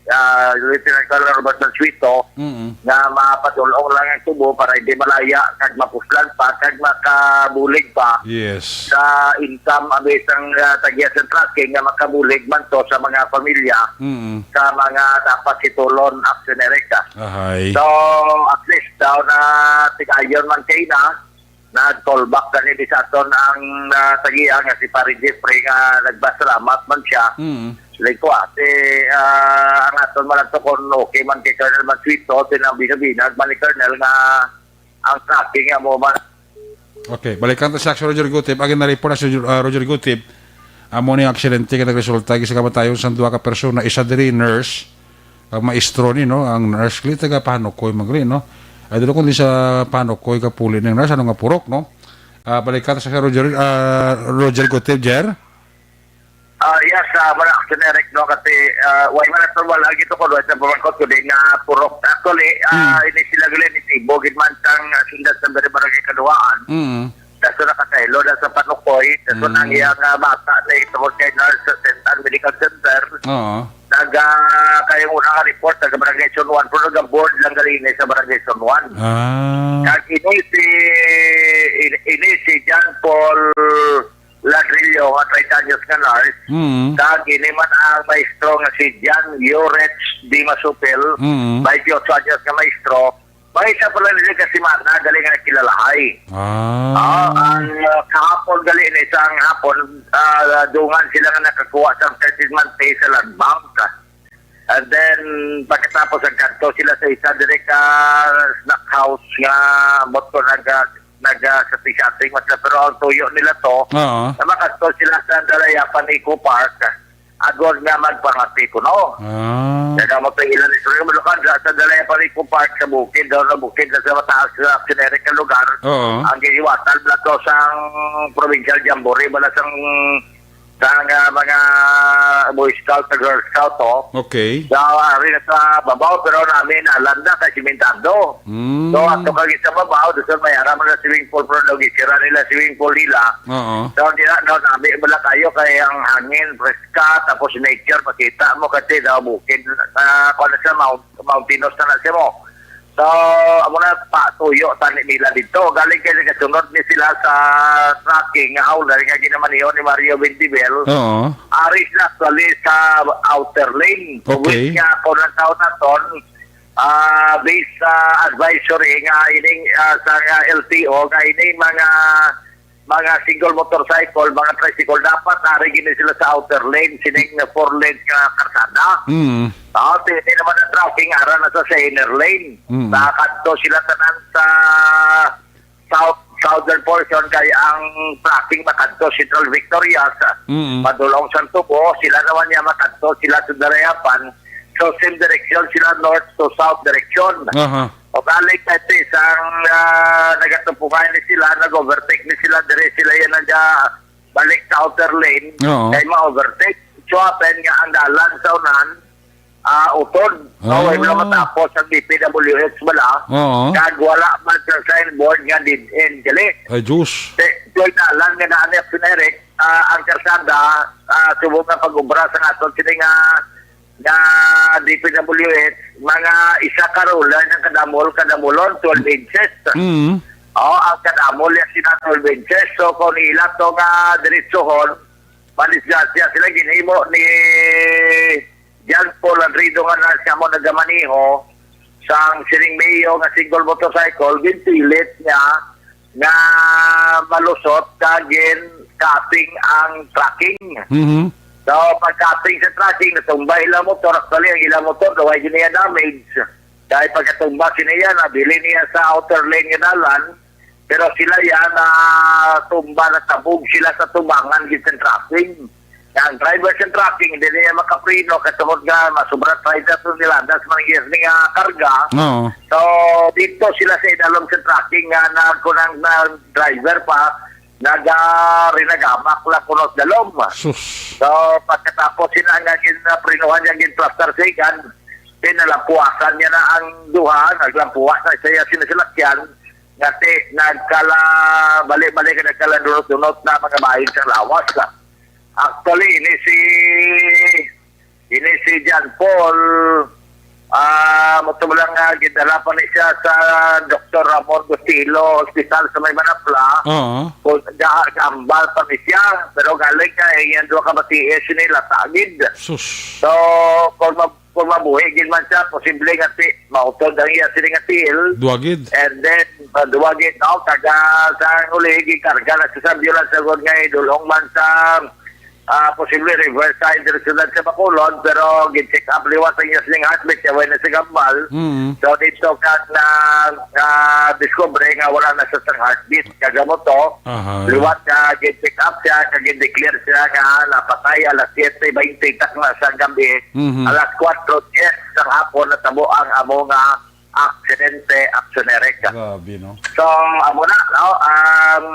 ah, Lieutenant Colonel Robert Mansueto Mm-mm. nga mapadulong lang ang tubo para hindi malaya kag mapuslan pa kag makabulig pa Yes. sa income ang isang, ah, tagiya sa tracking nga makabulig man to sa mga pamilya Mm-mm. sa mga dapat hitulon, Action Erica. Ahay. So, at least daw na tigayon man kay na, nag-call back na ni sa aton ang, ah, tagiya nga si Pare Jeffrey nga nagpasalamat man siya. Mm. Like ko, ah, si, ah, ang aton man ato kung okay man kay Colonel Mansueto, tinang binabinag man ni Colonel nga ang tracking nga mo man. Okay, balikan ta si Action Roger Gutip. Agi na report na si, ah, Roger Gutip. Amo ni aksidente nga nagresulta sa kamatayon sang duha ka persona, isa diri nurse, ang maestro ni, no, ang nurse gali taga Panukoy man gali, no. Ay, dili kundi sa Panukoy, Kapuli ning nurse, ano nga purok, no. Ah, balikan ta sa Roger, ah, Roger Gutierrez. Ah, yes, ah, wala, Action Eric, no, kasi, ah, way man ato wala gito ko, wala sa pamangkot ko din nga purok. Actually, ah, Hmm. ini sila gali ni Tibo, gid man sang, ah, sindas sa Barangay Kaduhaan. Mm. Kaso nakasaylo na sa Panukoy, kaso Mm. nang iyang, ah, bata na itungod kay nurse sa Saint Anne Medical Center. Oo. Naga, kayong una nga report, taga Barangay San Juan, pero naga-board lang gali ini sa Barangay San Juan. Ah. Kag ini si, ini, ini si John Paul Ladrillo, nga treinta anyos nga nurse. Mm. Kag ini man ang maestro nga si John Yorech Di Masupil, Mm. twenty-eight anyos nga maestro. May isa pa lang nila ka semana, gali nga nakilalahay. Ah. Ah, ang, ah, kahapon gali na isang hapon, ah, dungan sila nga nakakuha sa treatment pay sa Land Bank. And then, pagkatapos, nagkadto sila sa isa diri ka snack house nga moto nag, ah, nag, ah, shopping-shopping man sila. Pero ang tuyo nila to, Oo. na makadto sila sa Dalayapan Eco Park. Agod nga magpangati kuno. Ah. Kaya mo to ilan istorya mo, Lucan, sa, sa Dalayapan Eco Park sa bukid, daw na bukid na sa mataas sa generic nga lugar. Oo. Ang giniwatan bala to sang provincial jamboree, bala sang, sang, ah, mga Boy Scout, sa Girl Scout, oh. Okay. So, ari na sa babaw, pero namin alam na kay simentado. Mm. So, ato kagi sa babaw, doon sa may ara man na swimming pool, pero daw gisira nila swimming pool nila. Oo. So, di na, daw nami bala kayo kay ang hangin, fresh ka, tapos nature, makita mo kasi daw bukid, ah, kuwan na siya, mount-, mountainous na na siya mo. So, amo na, patuyo tani nila dito. Galing kay nagasunod ni sila sa tracking nga howler nga ginamaniho ni Mario Bendibel. Oo. Ari sila actually sa outer lane. Okay. Which nga, kung ang taon naton, ah, based sa advisory nga ining, ah, sa, ah, L T O, nga ining mga mga single motorcycle, mga tricycle, dapat ari gini sila sa outer lane, sining four lane nga karsada. Mm. Ah, ti-, ti naman ang traffic, ara na sa, sa inner lane. Mm. Nakadto sila tanan sa south, southern portion, kay ang traffic makadto Central Victorias, Mm. padulong Santo Bo, sila naman niya makadto sila sa Darayapan. So, same direction sila, north to south direction. Aha. O balik na ito, isang, ah, nagatupungan ni sila, nag-overtake ni sila, dire sila yan naga, balik sa outer lane, Oo. kay ma-overtake. So, happen nga ang dalan sa unahan, ah, utod. Ah. Mao, wala matapos ang D P W H bala. Oo. Kag wala man sa signboard nga dead end, gali. Ay, Diyos. Te-, so, dalan nga naa ni Action Eric, ah, ang karsada, ah, subong nga pag-ubra sa aton sini nga, nga D P W H, mga isa ka roller ng kadamol, kadamolon, twelve inches. Mm. Oh, ang kadamol niya sina twelve inches. So, kung ila to nga diretsohon, madisgrasya sila, ginhimo ni John Paul Andrido nga na siya mo nagamaniho sang sining Mio nga single motorcycle, ginpilit niya nga malusot kag gin-cutting ang tracking. Mhm. So, pag-cutting sa tracking, natumba ilang motor. Actually, ang ilang motor, daw ay niya damage. Dahil pagkatumba sila yan, nabili niya sa outer lane nga dalan. Pero sila yan, natumba, natabog sila sa tubangan gid sa tracking. Ang driver sa tracking, hindi niya makapreno, katungod nga masubra treinta toneladas man ang iyas nga karga. Oo. So, dito sila sa idalom sa tracking nga nagkunang na driver pa, naga-, rinagamak lang kuno sa dalom. Sus. So, pagkatapos sila nga ginaprinuhan niya, ginplastar sa ikan, pinalapuasan niya na ang duha, naglampuas na siya sinasalakyan, nga ti, nagkala, bali-bali ka nagkala dunot-dunot na mga bahin sa lawas. Actually, ini si, ini si John Paul, ah, mo to lang nga gidala pa ni siya sa Doktor Ramon Bustillo Hospital sa may Manapla. Oo. Kung ga-, gambal pa ni siya, pero galing ka, eh, yan duha ka matiis, sini latagid. Sus. So, kung ma-, kung mabuhi gid man siya, posible nga ti, mautod ang iya sini nga tiil. Duwagid. And then, uh, duwagid, no? Kaga sa huli, gikarga na sa ambulance, sa nga idulong man sa, ah, posible reverse side, direksyon sa Bacolod, pero gin-check up liwat ang iya sining heartbeat, kaya wala na sa gambal. Mm. So, dito ka na, ah, discover nga wala na sa sang heartbeat. Kagamo to, Aha. liwat nga gin-check up siya, kag gin-declare siya nga napatay alas siyete baynte takna sa gabi. Mhm. Alas kuwatro diyes sa hapon natabo ang amo nga aksidente, Action Eric. Grabe, no? So, amo na, no? Ang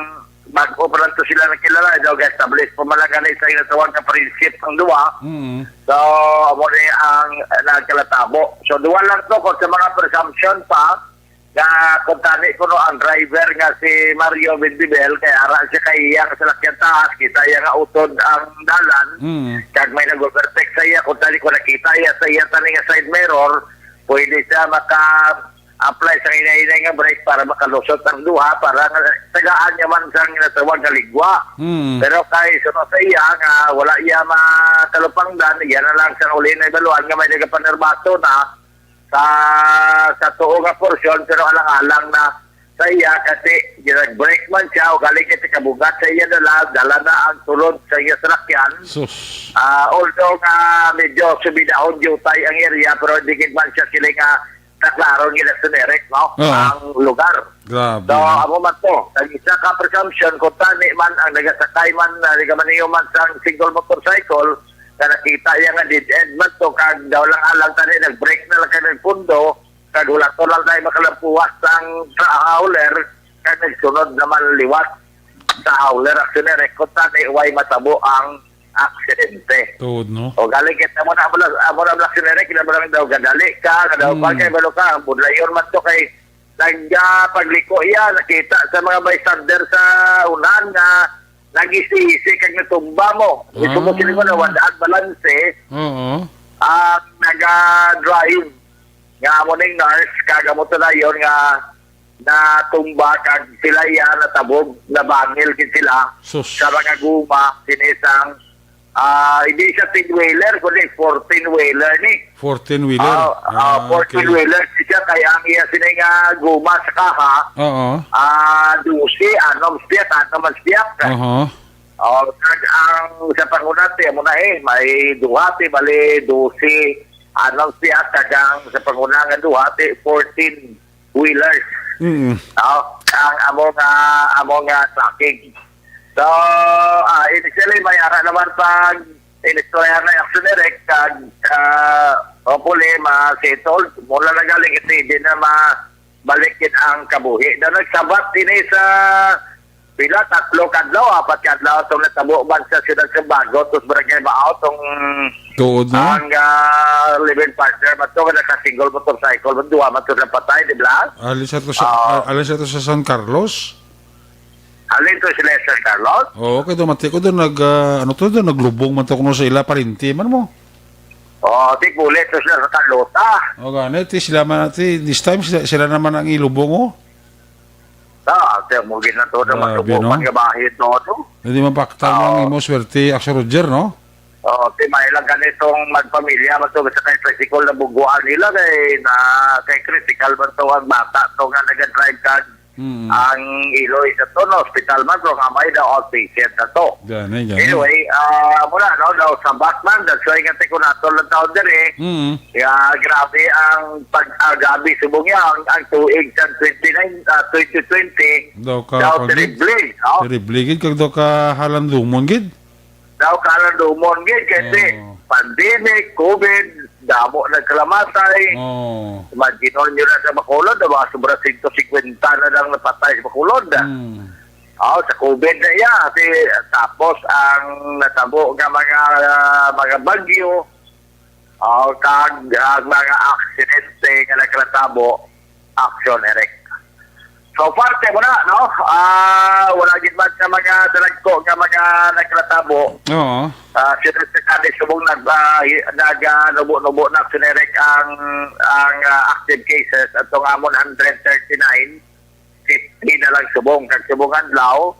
bag-o pa lang to sila nakilala, daw ga-establish pa man lang gani sa ginatawag nga friendship ang duwa. Mhm. So, amo ni ang nagkalatabo. So, duwa lang to kung sa mga presumption pa, nga kung tani kuno ang driver nga si Mario Bindibel, kay ara siya kay iya nga salakyan taas, kita iya nga utod ang dalan, Mm. kag may nag-overtake sa iya, kung tani ko nakita iya sa iya tani nga side mirror, pwede siya maka-apply sa hinay-hinay nga brake para makalusot ang duha, para nga tagaan niya man sang ginatawag nga ligwa. Mm. Pero kay suno sa iya nga wala iya makalupangdan, iya na lang sa uli na ibaluan nga may nagapanerbato na, sa, sa tuo nga porsyon, pero alang-alang na sa iya kasi ginag-brake man siya o galing kasi kabugat sa iya dala, dala na ang sulod sa iya salakyan. Sus. Ah, although nga medyo subidahon diutay ang area, pero hindi gid man siya sila nga naklaro nila generic, no? Oo. Ang lugar. Grabe, So, no? amo man to. Ang isa ka presumption, kung tani man ang nagasakay man, na nagamaneho man sa single motorcycle, na nakita niya nga dead end man to, kag daw lang alang tani, nag-brake na lang kay nagpundo, kag wala to lang tayo makalampuwas ang sa hauler, kag nagsunod naman liwat sa hauler, actually, record tani, way matabo ang aksidente. Tuod, no? O galing kita mo na, amo na, amo na, aksidente, kina mo lang daw, gadali ka, kadaw Mm. pa, kay balo ka, ang budlayon man to, kay nag, ah, pagliko iya, nakita sa mga bystander sa unahan nga nag-isi-isi kag natumba mo. Mismo Ah. sila mo na wala ang balanse. Oo. Ang naga-drive nga amo ning nurse, kag amo to dayon nga natumba, kag sila iya natabog, nabangil gid sila Sus. sa mga guma, sinisang Ah, hindi siya ten-wheeler, kundi fourteen-wheeler ni. Fourteen-wheeler? Ah, ah, Ah, okay. fourteen-wheeler siya, kaya ang iya sini nga guma sa kaha, Oo. ah, dose, anom siya, anom ang siya. Aha. Oh, kag ang sa panguna, ti, amo na eh, may duha, ti, bali, dose, anom siya, kag ang sa panguna nga duha, ti, fourteen wheelers. Mm. Oh, ang amo nga, amo nga tracking. So, ah, initially, may ara naman pag inistorya na yung action direct, kag, ah, hopefully, ma-settled. Mula na galing ito, hindi na mabalik yun ang kabuhi. Na nagsabat ini sa pila, tatlo ka adlaw, apat ka adlaw, itong natabo man sa Siyudad sa Bago, tos Barangay Mao, itong Tuod na. ang, ah, living partner, man to, nga naka-single motorcycle, man, duha man to napatay, di ba? Alin sa to sa, Oo. ah, alin sa to sa San Carlos? Alin to sila sa San Carlos? Oo, kay dumating ko doon, nag, ah, ano to, doon, naglubong man to kuno sa ila, parinti man mo. Oo, di, kulit to sila sa Carlota. O, gani, ti sila man, ti, this time, sila, sila naman ang ilubong, oh. Ah, ate, mo gid na to na Grabe, matubo no? man nga bahin to, no? Hindi mapaktal Oo. ang imo swerte, Axel Roger, no? Oo, ti may lang ganitong magpamilya, man to, sa kay tricycle na buguan nila, kay na, kay critical man to ang bata to nga nag-drive kag Mm. ang iloy sa to, no, hospital man, pero nga may daw outpatient na to. Gani, gani. Anyway, ah, muna, no, daw sa Batman, that's why nga tiko nato lang taon diri. Mm. Ya, grabe ang pag-agabi subong niya, ang, ang tuig sa twenty-nine, ah, twenty twenty, Daw ka, daw pag-, terrible, no? Terrible gid, kag daw ka halandumon gid. Daw ka halandumon gid, kasi Oo. pandemic, covid, damo nagkalamatay. Oo. Imagine nyo na sa Bacolod, daw mga sobra sento singkwenta na lang napatay sa Bacolod. Mm. Oh, sa covid na iya. Kasi, tapos ang natabo nga mga, ah, mga bagyo, oh, kag ang mga aksidente nga nagkatabo, action, Eric. So far, kay mo na, no? Ah, wala gid man sa mga dalagko nga mga nagkatabo. Oo. Ah, siyempre, sa Cadiz, subong nag, ah, hi-, nag, ah, nubo-nubo na, action, Eric, ang, ang, ah, active cases. At itong amon, hundred thirty-nine, fifty na lang subong. Kag subong adlaw,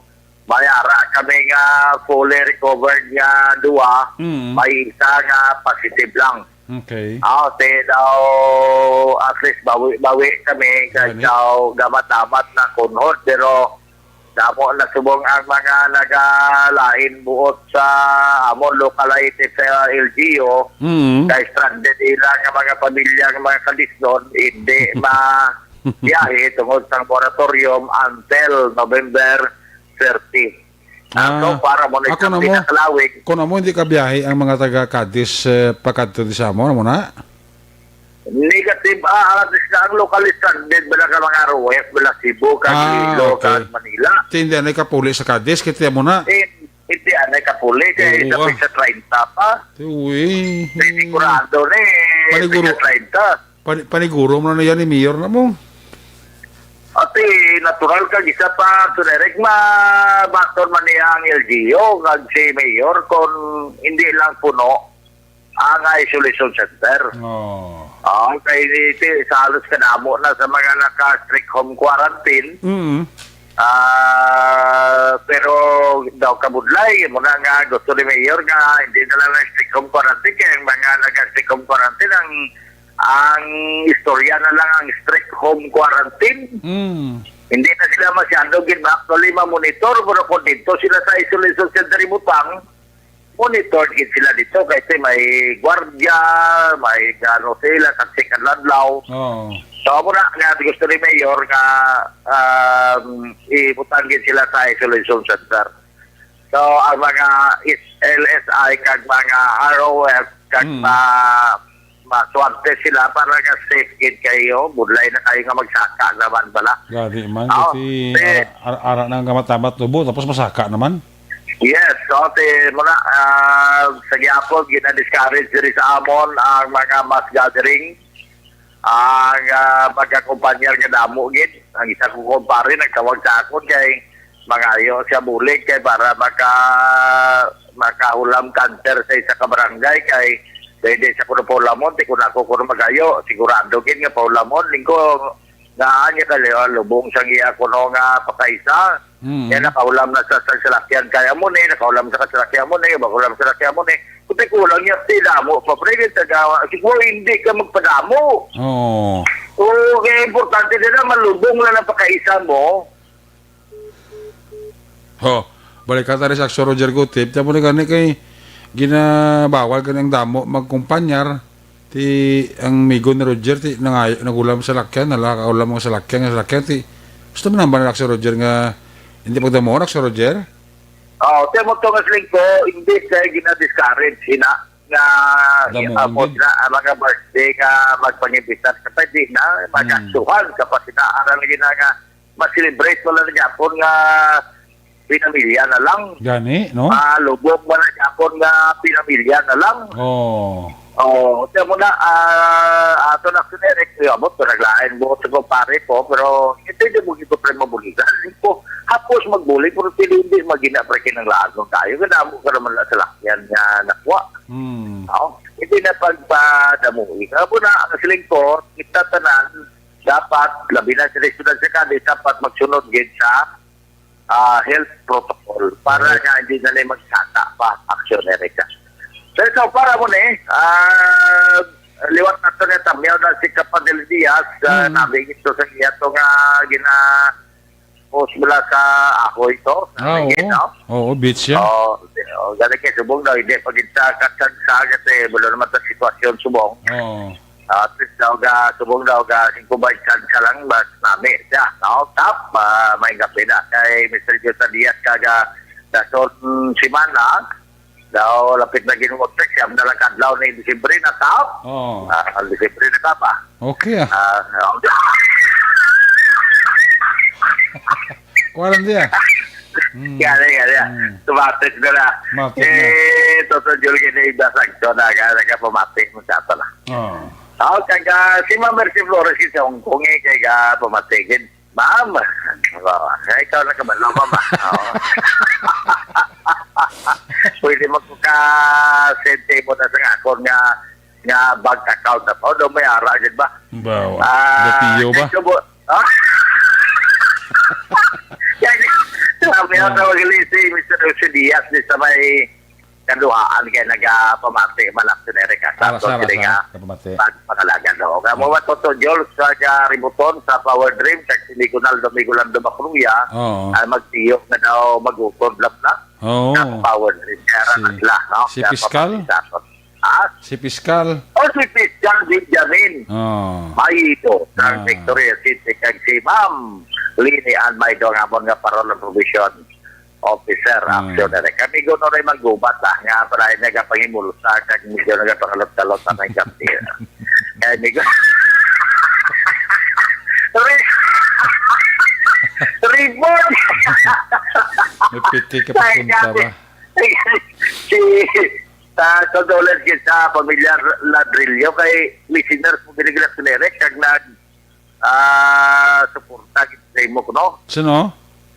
may ara kami nga fully recovered nga duwa, Mm. may isa nga positive lang. Okay. Ah, te daw, at least bawi-bawi kami, kay Gani. daw gamat-amat na kunhod, pero damo na subong ang mga nagalain buot sa amon local I T sa L G U, Mm. kay stranded ila nga mga pamilya nga mga Cadiznon, hindi ma-, biyahe tungod sa moratorium until November thirty. Ah, so Ah, far, amo na ako isang na mo, pinakalawig. Kung amo hindi ka biyahe ang mga taga Cadiz, eh, pakadto di sa amo, amo na? Negative, ah, at least na ang local stranded, bala ka mga R O F, bala Cebu, kag Ah, Iloilo, okay. kag Manila. Ti hindi anay kapuli sa Cadiz, kiti amo na. Eh, hindi anay kapuli, kay Oo, isa ah. pisa treinta pa. Ti, uy. Ti sigurado ni, Paniguro. pisa treinta. Pani-, paniguro mo na yan ni Mayor na mo. Ati, natural kag isa pa, Sir Eric, mabaton man niya ang L G U, kag si Mayor, kung hindi lang puno ang isolation center. Oh. Ah, kay di, di, sa halos kadamo na sa mga naka-strict home quarantine. Mm. Ah, pero daw kabudlay, mo na nga gusto ni Mayor nga hindi na lang strict home quarantine, kaya ang mga naka-strict home quarantine, ang, ang istorya na lang ang strict home quarantine. Mm. Hindi na sila masyado gid ma-, actually ma-monitor, pero kung dito sila sa isolation center, ibutang, monitor gid sila dito kasi may gwardiya, may ano sila, kasi kadladlaw. Oo. So, amo na nga gusto ni Mayor nga, um, ibutang gid sila sa isolation center. So, ang mga is-, L S I kag mga R O F kag Mm. ma-, maswerte sila para nga safe gid kayo. Budlay na kayo nga magsaka naman bala. Gani man, Oo, kasi si ara-, ara, ara na ang gamat-gamat tubo, tapos masaka naman. Yes, so, ti, muna, ah, sa gihapon, gina-discourage diri sa amon ang mga mass gathering. Ang, ah, pagkakumpanyar nga damo gid. Ang isa ko kumpare nagtawag sa akon kay mangayo siya bulig kay para maka-, makahulam cancer sa isa ka barangay kay pwede siya kuno paulamon, ti kun ako kuno magayo, sigurado gid nga paulamon, lingko nga anya ka lubong sang iya kuno nga pakaisa. Mm. Kaya nakahulam na sa, sa salakyan kaya mo ni, nakahulam sa salakyan mo ni, nakahulam sa salakyan mo ni. Kung kulang niya, ti damo pa, pre, kaya tagawa. Siguro hindi ka magpadamo. Oo. Oo, kaya importante na lang, malubong na lang pakaisa mo. Ho, balik ka tayo sa Axel Roger Gutip. Tamo na gani kay ginabawal ka ng damo magkumpanyar. Ti ang migo ni Roger, ti nangayo, nagulam sa lakyan, nala, kaulam mo sa lakyan, sa lakyan, ti gusto mo naman ni Axel Roger nga hindi pagdamo, Axel Roger? Oh, ti mo to nga siling ko, hindi kay gina-discourage, ina, nga Damo, amo hindi. na, ang mga birthday nga magpangimbitar sa pwede na, Hmm. magkasuhan ka pa sila, aral gina nga, ma-celebrate mo lang gyapon nga pinamilya na lang. Gani, no? Malubog man ang Japon nga pinamilya na lang. Oh. Oh, kaya mo na, ah, ato na si Eric, kaya mo, pinaglain mo sa kumpare ko, pero hindi, hindi mo gito pre mabuligan. Ko, hapos magbuli, pero sila hindi magina pre kinanglaan mo tayo. Kadamo ka naman na salakyan nga nakuha. Hmm. Oh, hindi na pagpadamuhi. Kaya mo na, ang siling ko, kita tanan, dapat, labi na sa syudad sa Cadiz, dapat magsunod gid sa ah, health protocol para Correct. Nga hindi na lang magsaka pa aksyon, Erica. So, ito, para mo ni, ah, liwat na to nga tamyaw na si Kapadil Diaz, ah, Mm. Nabing ito sa iya to nga gina-post mula sa ako ito. Ah, Nabing oo. Ito. Oo, beach siya. Oo, oo, gani kay subong daw, hindi pa gid sa katagsa, kasi wala naman ta sitwasyon subong. Oo. Ah, at least daw ga, subong daw ga, singko ba ka lang, mas nami siya, no? Tap, ah, may gapi na kay Mister Jota Diaz, kaga dason simana, daw lapit na ginuot, siyam na lang kadlaw ni Disibre na, tap. Oo. Ah, ang Disibre na ka pa. Okay, ah. Ah, no. Kuwaran diya. Mm. Yan, yan, yan. Mm. Tumatik na na. Matik na. Eh, Toto Jul, kini iba sa ito na, ka, nagkapamatik mo sa ito na. Oo. Oh, kag, ah, si Ma'am Mercy Flores, si Hong Kong, eh, kay ka pamatigin. Ma'am, oh, kay ikaw na kabalo, ma'am, ah. Oo. Pwede mo ko ka-send mo na sa akon nga, nga bank account na pa. Daw may ara, gid ba? Ba, Ah, gatiyo ba? Kay subo-, ah? Kay, sabi nga, Mm. tawag ni si Mister Jose Diaz, di sa may kaduhaan kay nagapamati man aksyon, Eric, sa Ara, ato sa ara, sila sa nga ara, kapamati. pagpangalagan, no? Kaya mo Mm. ba, Toto Jol, sa ka Ributon, sa Power Dream, kag si Ligonal Domingo Lando Macruya, Oo. ang magtiyo na daw mag-utod lang na Oo. sa Power Dream. Kaya Si, ra na sila, no? si Kaya Piskal? pamati sa ato. Ha? Si Piskal? O, si Piskal Benjamin. Oh. Maito, sa Ah. Victoria City, kag si Ma'am Lini Ann Maido, ang amon nga parol ang provision officer, Ah. aksyon na rin. Kami guno rin maggubat, ah, nga para nagapangimulsa, kag medyo nagapangalot-kalot na may kapti. Kaya may gu-, Re-, Report! May piti ka pa Kaya punta kasi, ba? si, sa condolence gid sa pamilya Ladrillo kay listeners mo gid nila, kag nag, ah, suporta gid sa imo, no? Sino?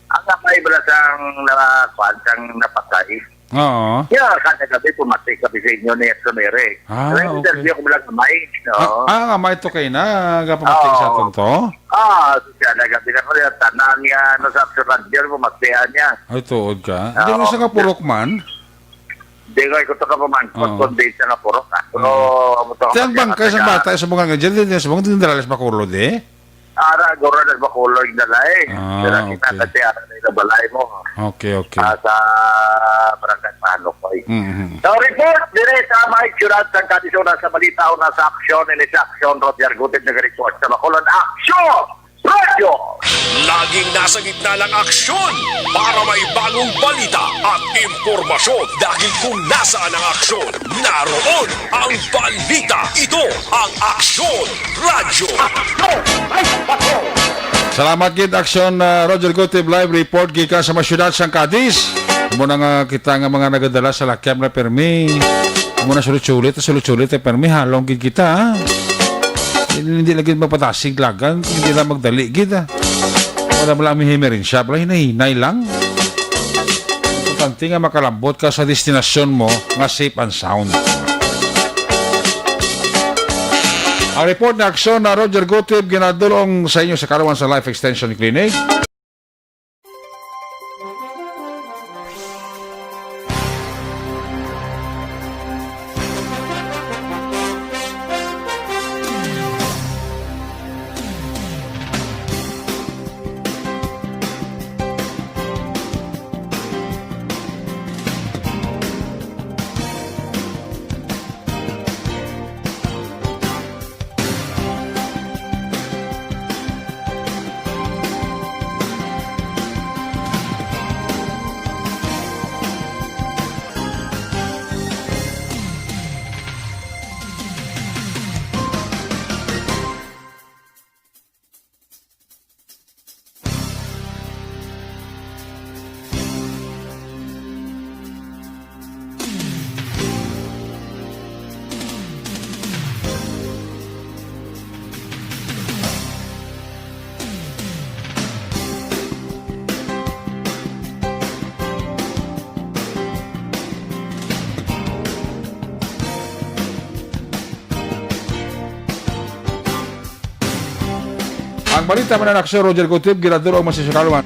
Ang amay bala sang na, kuwan, sang napatay. Oo. Yeah, kada gabi pumati kami sa inyo ni Action Eric. Ah, May okay. interview ko lang amay. Ah, Oo. ah, nga may to kay na, gapamati sa Oo. aton to? Ah, so siya, nagabi na ko niya, tanan nga, ano, sa Action Radio, pumatian niya. Ay, tuod ka? Hindi Oo. mo sa kapurok man? Di ko, ikaw to ka pamangkot, Oo. kundi sa nga purok, ah. Pero, Oo. amo to Kaya ang kapatid bangkay sa nga bata, sa mga nga dyan, din sa mga dindaralis makulod, eh? Ara, gura na makulod na lang, eh. Ah, Pero okay. kita kasi ara na yung balay mo. Okay, okay. Ah, sa barangay Panokoy. Mhm. So, report dire sa may siyudad sa Cadiz, una sa balita, una sa aksyon, ini sa aksyon, Roger Gutid nag-report sa Bacolod. Aksyon! Radyo! Laging nasa gitna ng aksyon para may bagong balita at impormasyon. Dahil kung nasaan ang aksyon, naroon ang balita. Ito ang Aksyon Radyo. Salamat gid, Aksyon, uh, Roger Gutib, live report gikan sa mga syudad sang Cadiz. Amo na nga kita nga mga nagadala sa lakyam na permi. Amo na sulit-sulit, sulit-sulit, eh, permi halong gid kita, ha? Hindi, hindi lagi magpatasig lagan, hindi lang magdali gid, ah. Wala mo lang may himerin siya, bala hinay-hinay lang. Importante nga makalambot ka sa destinasyon mo nga safe and sound. Ang report na aksyon na Roger Gutib ginadulong sa inyo sa kaluan sa Life Extension Clinic. Ang balita man ang Aksyon, Roger Gutib, ginaduro ang masisikalwan.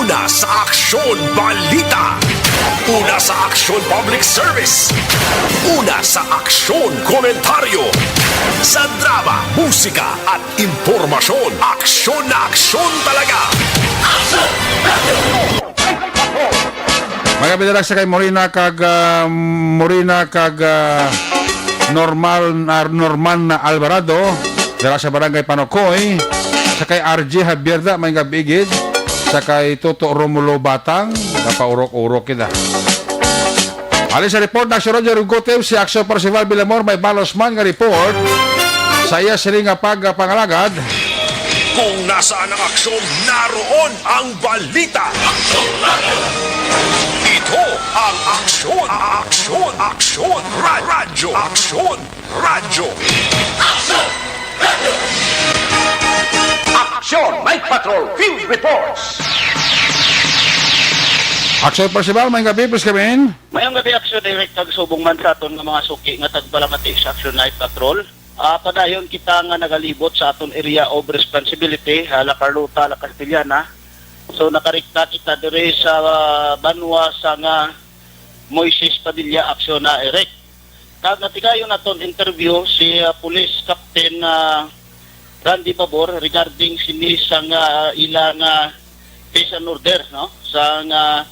Una sa Aksyon Balita. Una sa Aksyon Public Service. Una sa Aksyon Komentaryo. Sa drama, musika, at impormasyon. Aksyon na aksyon talaga. Mga bidara, sa kay Morina kag, ah, Morina kag, ah, Normal, ah, Norman Alvarado, dira sa Barangay Panokoy, sa kay R J Javier da, may gabigid, sa kay Toto Romulo Batang, napaurok-urok kita. Ali sa report na si Roger Ugotev, si Axel Percival Villamor, may balos man nga report. Sa iya sini nga pagpangalagad. Kung nasaan ang aksyon, naroon ang balita. Ito ang Aksyon, Aksyon, Aksyon, Ra-, Radyo, Aksyon, Radyo. Aksyon, Night Patrol, Field Reports. Aksyon Percival, may gabi, please come in. Mayong gabi, Aksyon Direct, kag subong man sa aton nga mga suki nga tagpalamati sa Aksyon Night Patrol. Ah, padayon kita nga nagalibot sa aton area of responsibility, ah, La Carlota, La Castellana. So, nakarikta kita diri sa, ah, banwa sa nga Moises Padilla, Aksyon na Direct. Kag natigayon naton interview si, ah, Police Captain, ah, Randy Babor regarding sini sang, ah, ila nga peace and order, no? Sang, ah,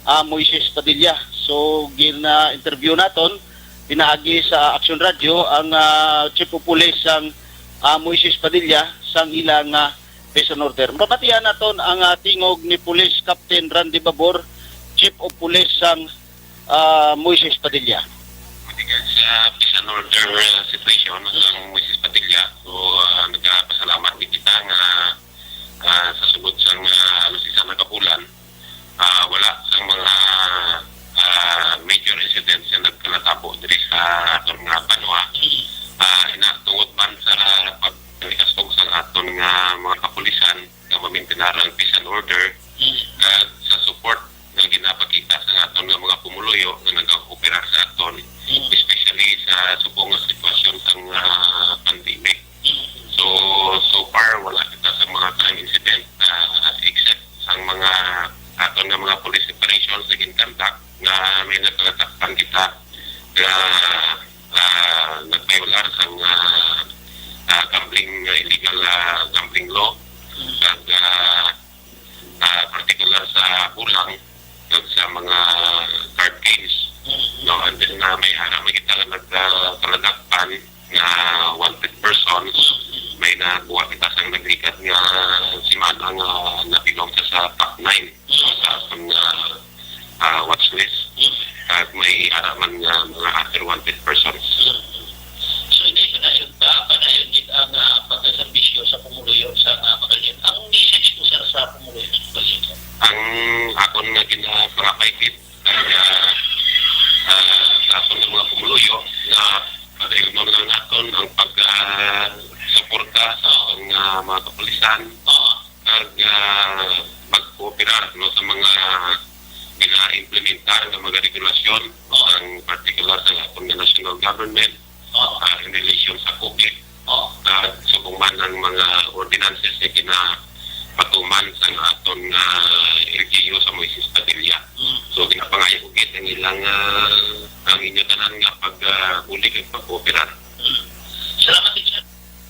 ah, Moises Padilla. So, gina-interview naton pinaagi sa Aksyon Radyo ang, ah, Chief of Police sang, ah, Moises Padilla sang ila nga peace and order. Mabatian naton ang, ah, tingog ni Police Captain Randy Babor, Chief of Police sang, ah, Moises Padilla. Sa peace and order, ah, situation sang Moises Padilla, so, ah, nagapasalamat gid kita nga, ah, sa sulod sang, ah, alos isa na ka bulan, ah, wala sang mga, ah, major incidents nga nagpanatabo diri sa aton nga banwa. Ah, ina, tungod man sa paglikasog sang aton nga mga kapulisan nga mamintinar ang peace and order, kag sa support nga ginapakita sa aton nga mga pumuluyo nga nagaoperar sa aton, especially sa subong nga sitwasyon sang, ah, pandemic. So, so far, wala kita sa mga crime incident, ah, except sang mga aton nga mga police operations nga gin-conduct nga may napangatakpan kita nga, ah, nagbayolar sang, ah, ah, gambling, ah, illegal, ah, gambling law. Kag, ah, ah, particular sa bulang kag sa mga card games, no? And then, ah, may ara man kita nga nag-, ah, kaladakpan nga wanted persons, may nakuha kita sang nagligad nga semana nga nabilong sa, sa top nine, no, sa aton nga, ah, watch list. At may ara man nga mga other wanted persons. So, hindi, padayon ta, padayon gid ang, ah, pagkaserbisyo sa pumuluyo sa, ah, Magallanes. Ang message po, sir, sa pumuluyo sa Magallanes, sir? Ang akon nga ginapangabay gid, kag, ah, ah, sa akon nga mga pumuluyo, nga padayonon lang naton ang pag, ah, suporta sa akon nga mga kapulisan. Oo. Kag, ah, magkooperar, no, sa mga gina-implementar nga mga regulasyon, no, ang partikular sa aton nga national government, ah, in relation sa COVID, ah, subong man ang mga ordinances nga ginapatuman sa aton nga L G U sa Moises Padilla. So, ginapangayo ko gid ang ilang, ah, ang inyo tanan nga pag, ah, bulig ug pag-kooperar. Salamat, teacher.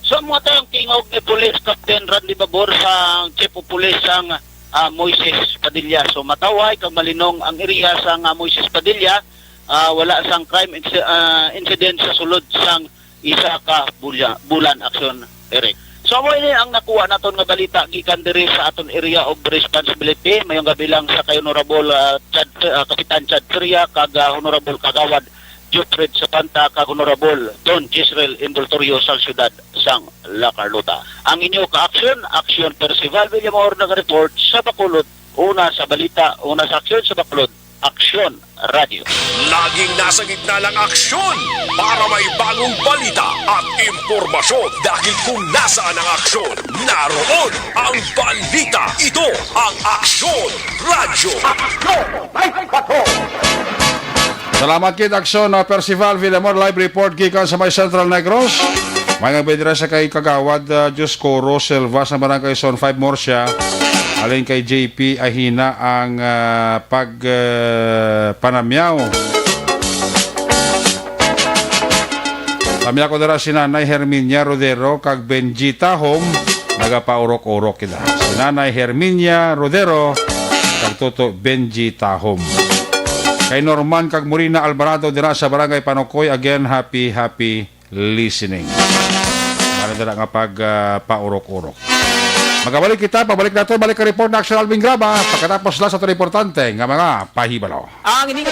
So, amo to ang tingog ni Police Captain Randy Babor sa Chief of Police sang ah, Moises Padilla. So, matawhay kag malinong ang area sang, ah, Moises Padilla. Ah, wala sang crime inci-, ah, incident sa sulod sang isa ka bulya-, bulan, Aksyon, Eric. So, amo ini ang nakuha naton nga balita gikan diri sa aton area of responsibility. Mayong gabi lang sa kay Honorable, ah, Chad, ah, Kapitan Chad Feria kag, ah, Honorable Kagawad Jufred Sapanta kag Honorable Don Jezreel Envoltorio sa siyudad sang La Carlota. Ang inyo ka-aksyon, Aksyon Percival Villamor, nag-report sa Bacolod. Una sa balita, una sa aksyon sa Bacolod, Aksyon Radio. Laging nasa gitna ng aksyon para may bagong balita at impormasyon. Dahil kung nasaan ang aksyon, naroon ang balita. Ito ang Aksyon Radio. Salamat kit Aksyon, ah, Percival Villamor, live report gikan sa may Central Negros. May nga bidira sa kay Kagawad, ah, Dioscoro Silva sa Barangay Zone five Murcia. Alin kay J P Ahina ang, ah, pag, ah, panamyaw. Tamya ko dira si Nanay Herminia Rodero kag Benji Tahom, nagapaurok-urok kita. Si Nanay Herminia Rodero kag Toto Benji Tahom. Kay Norman kag Morina Alvarado dira sa Barangay Panukoy, again, happy, happy listening. Ano dira nga pag, ah, paurok-urok. Magabalik kita, pabalik nato, balik ka report na Aksyon Alvin Graba, pagkatapos lang sa ito importante nga mga pahibalo. Ang ini nga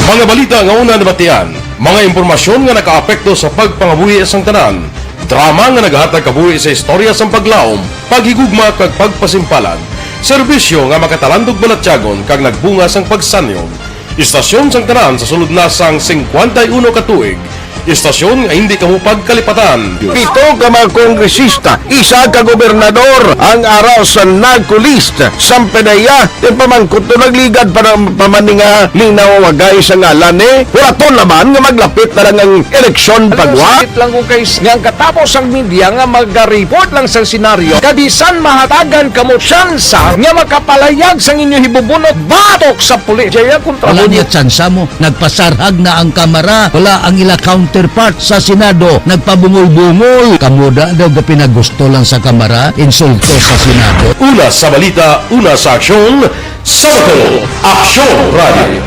Mga balita nga una nabatian, mga impormasyon nga nakaapekto sa pagpangabuhi sang tanan, drama nga nagahatag kabuhi sa istorya sang paglaom, paghigugma kag pagpasimpalan, serbisyo nga makatalandog balatyagon kag nagbunga sang pagsanyog. Istasyon sang tanan sa sulod na sang singkwenta y uno ka tuig. Istasyon nga hindi kamo pagkalipatan. Pito ka mga kongresista, isa ka gobernador ang ara sa NAGCO list. Sang P D E A, ti pamangkot to nagligad pa ng pamaninga linaw wagay sa ngalan ni. Huraton naman nga maglapit na lang ang eleksyon pagwa. Sakit lang kung kay nga ang katapos ang media nga mag-report lang sa senaryo. Kabisan mahatagan kamo tsansa nga makapalayag sang inyo hibubunot batok sa pulis. Jaya kontra Wala mo. Niya tsansa mo. Nagpasarhag na ang Kamara. Wala ang ila counterpart sa Senado. Nagpabungol-bungol. Kamo da daw ga pinagusto lang sa Kamara. Insulto sa Senado. Una sa balita, una sa aksyon, sa Bacolod, Aksyon Radio.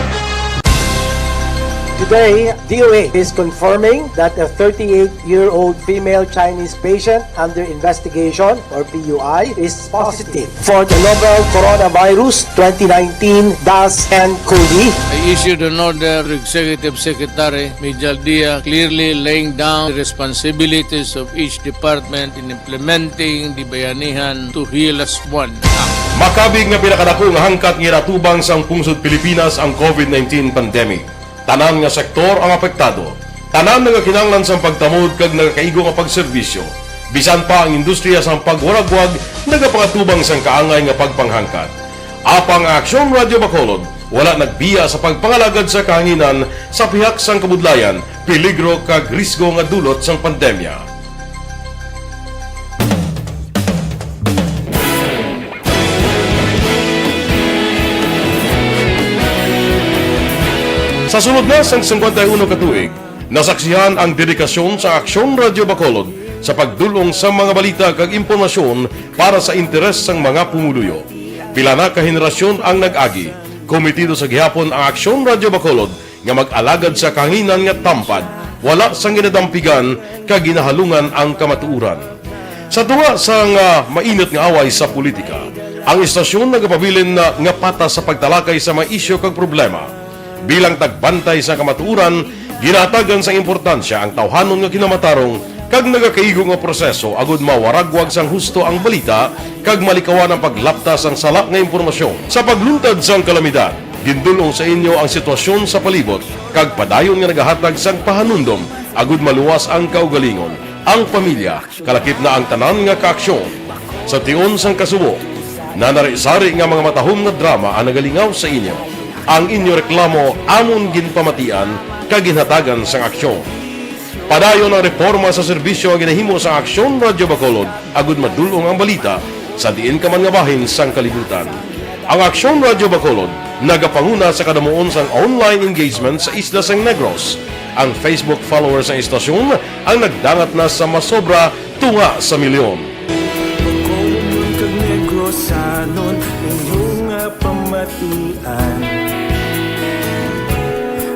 Today, D O H is confirming that a thirty-eight-year-old female Chinese patient under investigation, or P U I, is positive for the novel coronavirus twenty nineteen dash N cov. I issued an order to Executive Secretary Mijal Dia, clearly laying down the responsibilities of each department in implementing the Bayanihan to Heal Us One Act. Makabig nga pinakadako nga hangkat nga ginatubang sang pungsod Pilipinas ang covid nineteen pandemic. Tanan nga sektor ang apektado. Tanan nagakinahanglan sang pagtamod kag nagakaigo nga pagserbisyo. Bisan pa ang industriya sang pagwaragwag nagapangatubang sang kaangay nga pagpanghangkat. Apang ang Aksyon Radio Bacolod wala nagbiya sa pagpangalagad sa kahanginan sa pihak sang kabudlayan, peligro kag risgo nga dulot sang pandemya. Sa sulod na sang singkwenta y uno ka tuig, nasaksihan ang dedikasyon sa Aksyon Radio Bacolod sa pagdul-ong sa mga balita kag impormasyon para sa interes sang mga pumuluyo. Pila na ka henerasyon ang nag-agi, kometido sa gihapon ang Aksyon Radio Bacolod nga mag-alagad sa kahanginan nga tampad, wala sang ginadampigan kag ginahalungan ang kamatuoran. Sa tunga sang, ah, mainit nga away sa politika, ang istasyon nagapabilin na nga patas sa pagtalakay sa mga isyu kag problema. Bilang tagbantay sa kamatuoran, ginahatagan sang importansya ang tawhanon nga kinamatarong kag nagakaigo nga proseso agud mawaragwag sang husto ang balita kag malikawan ang paglapta sang sala nga impormasyon. Sa pagluntad sang kalamidad, gindul-ong sa inyo ang sitwasyon sa palibot kag padayon nga nagahatag sang pahanumdom agud maluwas ang kaugalingon, ang pamilya, kalakip na ang tanan nga kaaksyon. Sa tion sang kasubo, nanari-sari nga mga matahom nga drama ang nagalingaw sa inyo. Ang inyo reklamo amon ginpamatian kag ginhatagan sang aksyon. Padayon ang reporma sa serbisyo nga ginahimo sa Aksyon Radyo Bacolod agud madul-ong ang balita sa diin ka man nga bahin sang kalibutan. Ang Aksyon Radyo Bacolod nagapanguna sa kadamuon sang online engagement sa isla sang Negros. Ang Facebook followers sang istasyon ang nagdangat na sa masobra tunga sa milyon. Bacolod kag Negrosanon, inyo nga pamatian.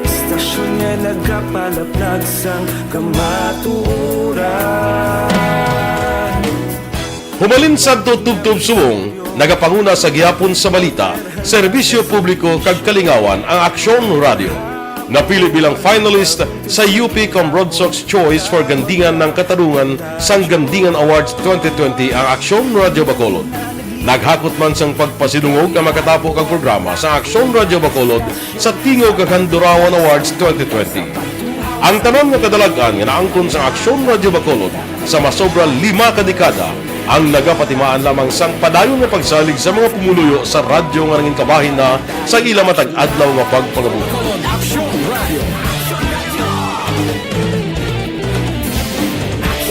Istasyon nga nagapalaplag sang kamatuoran. Humalin sadto tubtob subong, nagapanguna sa gihapon sa balita, serbisyo publiko kag kalingawan ang Aksyon Radio. Napili bilang finalist sa U P Comrodsox Choice for Gandingan ng Katarungan sang Gandingan Awards twenty twenty ang Aksyon Radio Bacolod. Naghakot man sang pagpasidungog ang makatapo kag programa sa Aksyon Radio Bacolod sa Tingog kag Handurawan Awards twenty twenty. Ang tanan nga kadalag-an nga naangkon sa Aksyon Radio Bacolod sa masobra lima ka dekada ang nagapatimaan lamang sang padayon nga pagsalig sa mga pumuluyo sa radyo nga nangin kabahin na sa ila matag adlaw nga pagpangabuhi. Aksyon Radio.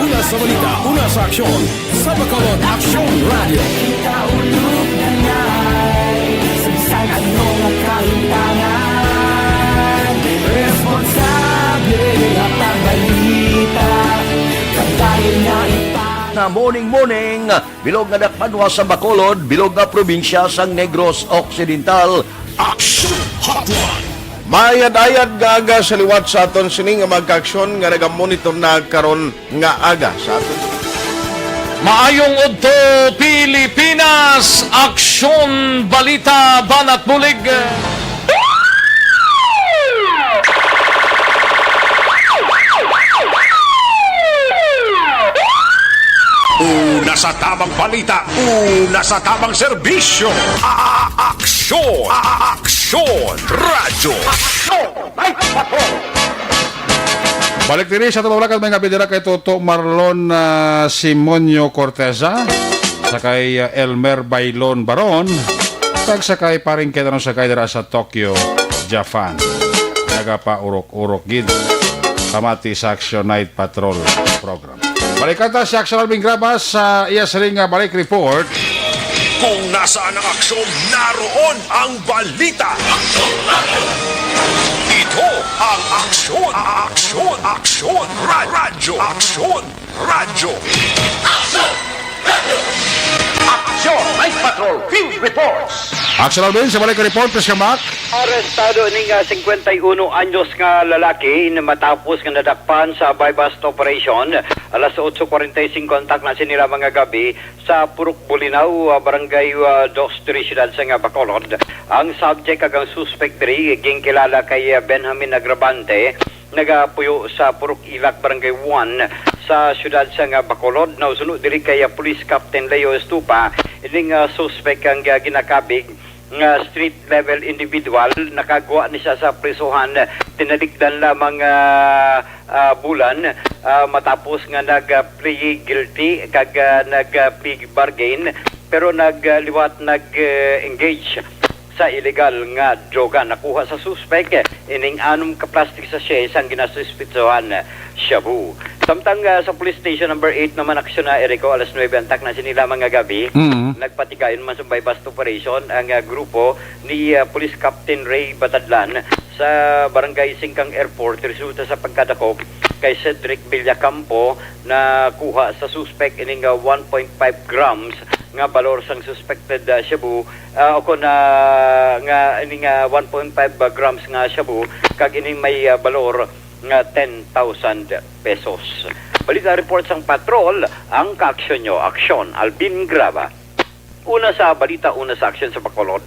Una sa balita, una sa aksyon, sa Bacolod Aksyon Radio. Kita ulog na ngay, sa bisan ano nga kahintangan, responsable nga pagbalita, kabayan nga ipa- Na morning, morning, bilog nga dakpanwa sa Bacolod, bilog nga probinsya sang Negros Occidental. Action Hotline. Mayad-ayad nga aga sa liwat sa aton sini nga mga kaaksyon nga nagamonitor na karon nga aga sa aton. Maayong udto, Pilipinas! Aksyon, balita, banat bulig. Una sa tamang balita, una sa tamang serbisyo. A-, a-, aksyon, a-, a-, aksyon, radyo. Aksyon! Ay, patrol! Balik diri sa Tumawlagan, may nga bidira kay Toto Marlon, ah, Simonio Corteza, sa kay, ah, Elmer Bailon Baron, kag sa kay paring Kenano sa kay dira sa Tokyo, Japan. Nagapaurok-urok gid. Pamati sa Action Night Patrol program. Balikan ta si Action Alvin Graba sa iya sining nga balik report. Kung nasaan ang aksyon, naroon ang balita. Ito ang aksyon, aksyon, aksyon, ra-, radyo, aksyon, radyo. Aksyon! Night Patrol Field Reports! Action Alvin, sa balik report, please come back. Arestado ning, ah, singkwenta y uno anyos nga lalaki na matapos nga nadakpan sa buy-bust operation. Alas otso kuwarenta y singko ang takna sini lamang nga gabi sa Purok Bulinaw, ah, Barangay, ah, Dos diri siyudad sang, ah, Bacolod. Ang subject kag ang suspect diri ginkilala kay, ah, Benjamin Agravante, nagapuyo sa Purok Ilak, Barangay one, sa siyudad sang, ah, Bacolod. Nausuno diri kay, ah, Police Captain Leo Estupa, ining, ah, suspect ang, ah, ginakabig nga street level individual. Nakagwa ni siya sa prisuhan tinalikdan lamang, ah, ah, bulan, ah, matapos nga nag-, ah, plead guilty kag, ah, nag-, ah, plea bargain, pero nag-, ah, liwat nag-, ah, engage sa illegal nga droga. Nakuha sa suspek, eh, ining anom ka plastic sachet sang ginasuspetsohan, eh, shabu. Samtang, ah, sa Police Station Number eight naman, aksyon na, Erico, alas nuebe ang takna sini lamang nga gabi. Mm. Nagpatigayon man sa buy-bust operation ang, ah, grupo ni, ah, Police Captain Ray Batadlan sa Barangay Singkang Airport. Resulta sa pagkadakop kay Cedric Villacampo, nakuha sa suspek ining, ah, one point five grams nga balor sang suspected, ah, shabu, ah, o kon, ah, nga ining, ah, one point five grams nga shabu, kag ining may, ah, balor nga ten thousand pesos. Balita report sang patrol, ang kaaksyon nyo, Aksyon Alvin Graba. Una sa balita, una sa aksyon sa Bacolod,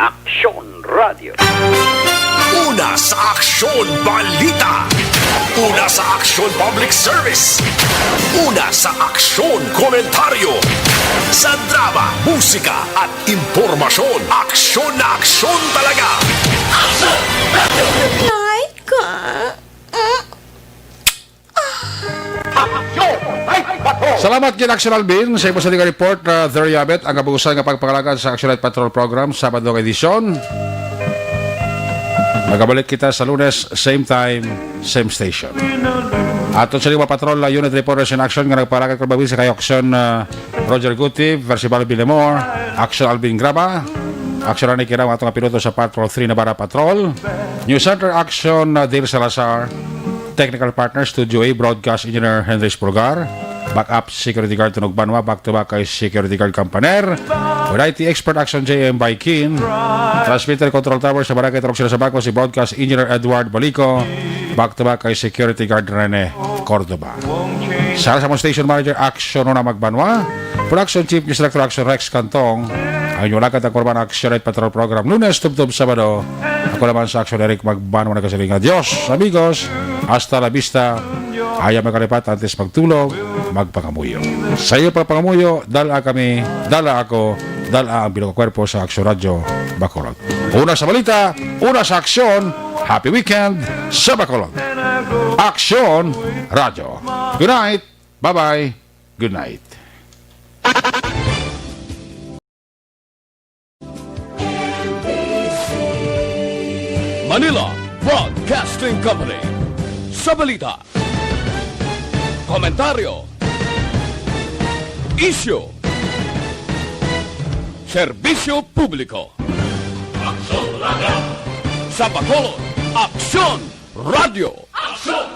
Aksyon Radio. Una sa aksyon, balita. Una sa aksyon, public service. Una sa aksyon, komentaryo. Sa drama, musika, at impormasyon, aksyon na aksyon talaga. Aksyon Radio. Nay, ka. Mm. Aksyon! Night Patrol! Salamat gid, Action Alvin, sa imo sa report. Uh, there you have it, ang kabuusan nga pagpangalagan sa Action Night Patrol program, Sabado nga edisyon. Magabalik kita sa Lunes, same time, same station. Aton sa lima patrol, uh, unit reporters in action nga nagpangalagan kag mabisa kay Action, uh, Roger Guti, Percival Villamor, Action Alvin Graba, Action Rani Kirang, aton nga piloto sa Patrol three Navarra Patrol, News Center Action, uh, Dale Salazar, Technical partner, Studio A, Broadcast Engineer Henry Spulgar. Backup security guard Tunog Banwa, back to back kay security guard Kampaner. With I T expert Action J M Baikin. Transmitter control tower sa Barangay Tarong Sila sa Bako, si Broadcast Engineer Edward Balico. Back to back kay security guard Rene Cordoba. Sa, sa among station manager, Action Una Magbanwa. Production chief, News Director Action Rex Cantong. Ang inyong lakad ang Kurban Action Night Patrol Program, Lunes, tubtob Sabado. Ako naman sa Action Eric Magbanwa nagkasiling nga, Dios, amigos, hasta la vista. Ayaw magkalipat antes magtulog, magpangamuyo. Sa iyo pagpangamuyo, dala kami, dala ako, dala ang bilog nga kwerpo sa Action Radyo Bacolod. Una sa balita, una sa aksyon. Happy weekend sa Bacolod. Action Radyo. Good night. Bye-bye. Good night. Manila Broadcasting Company. Sa balita, komentaryo, isyu, serbisyo publiko. Aksyon Radyo. Sa Bacolod, Aksyon Radyo. Aksyon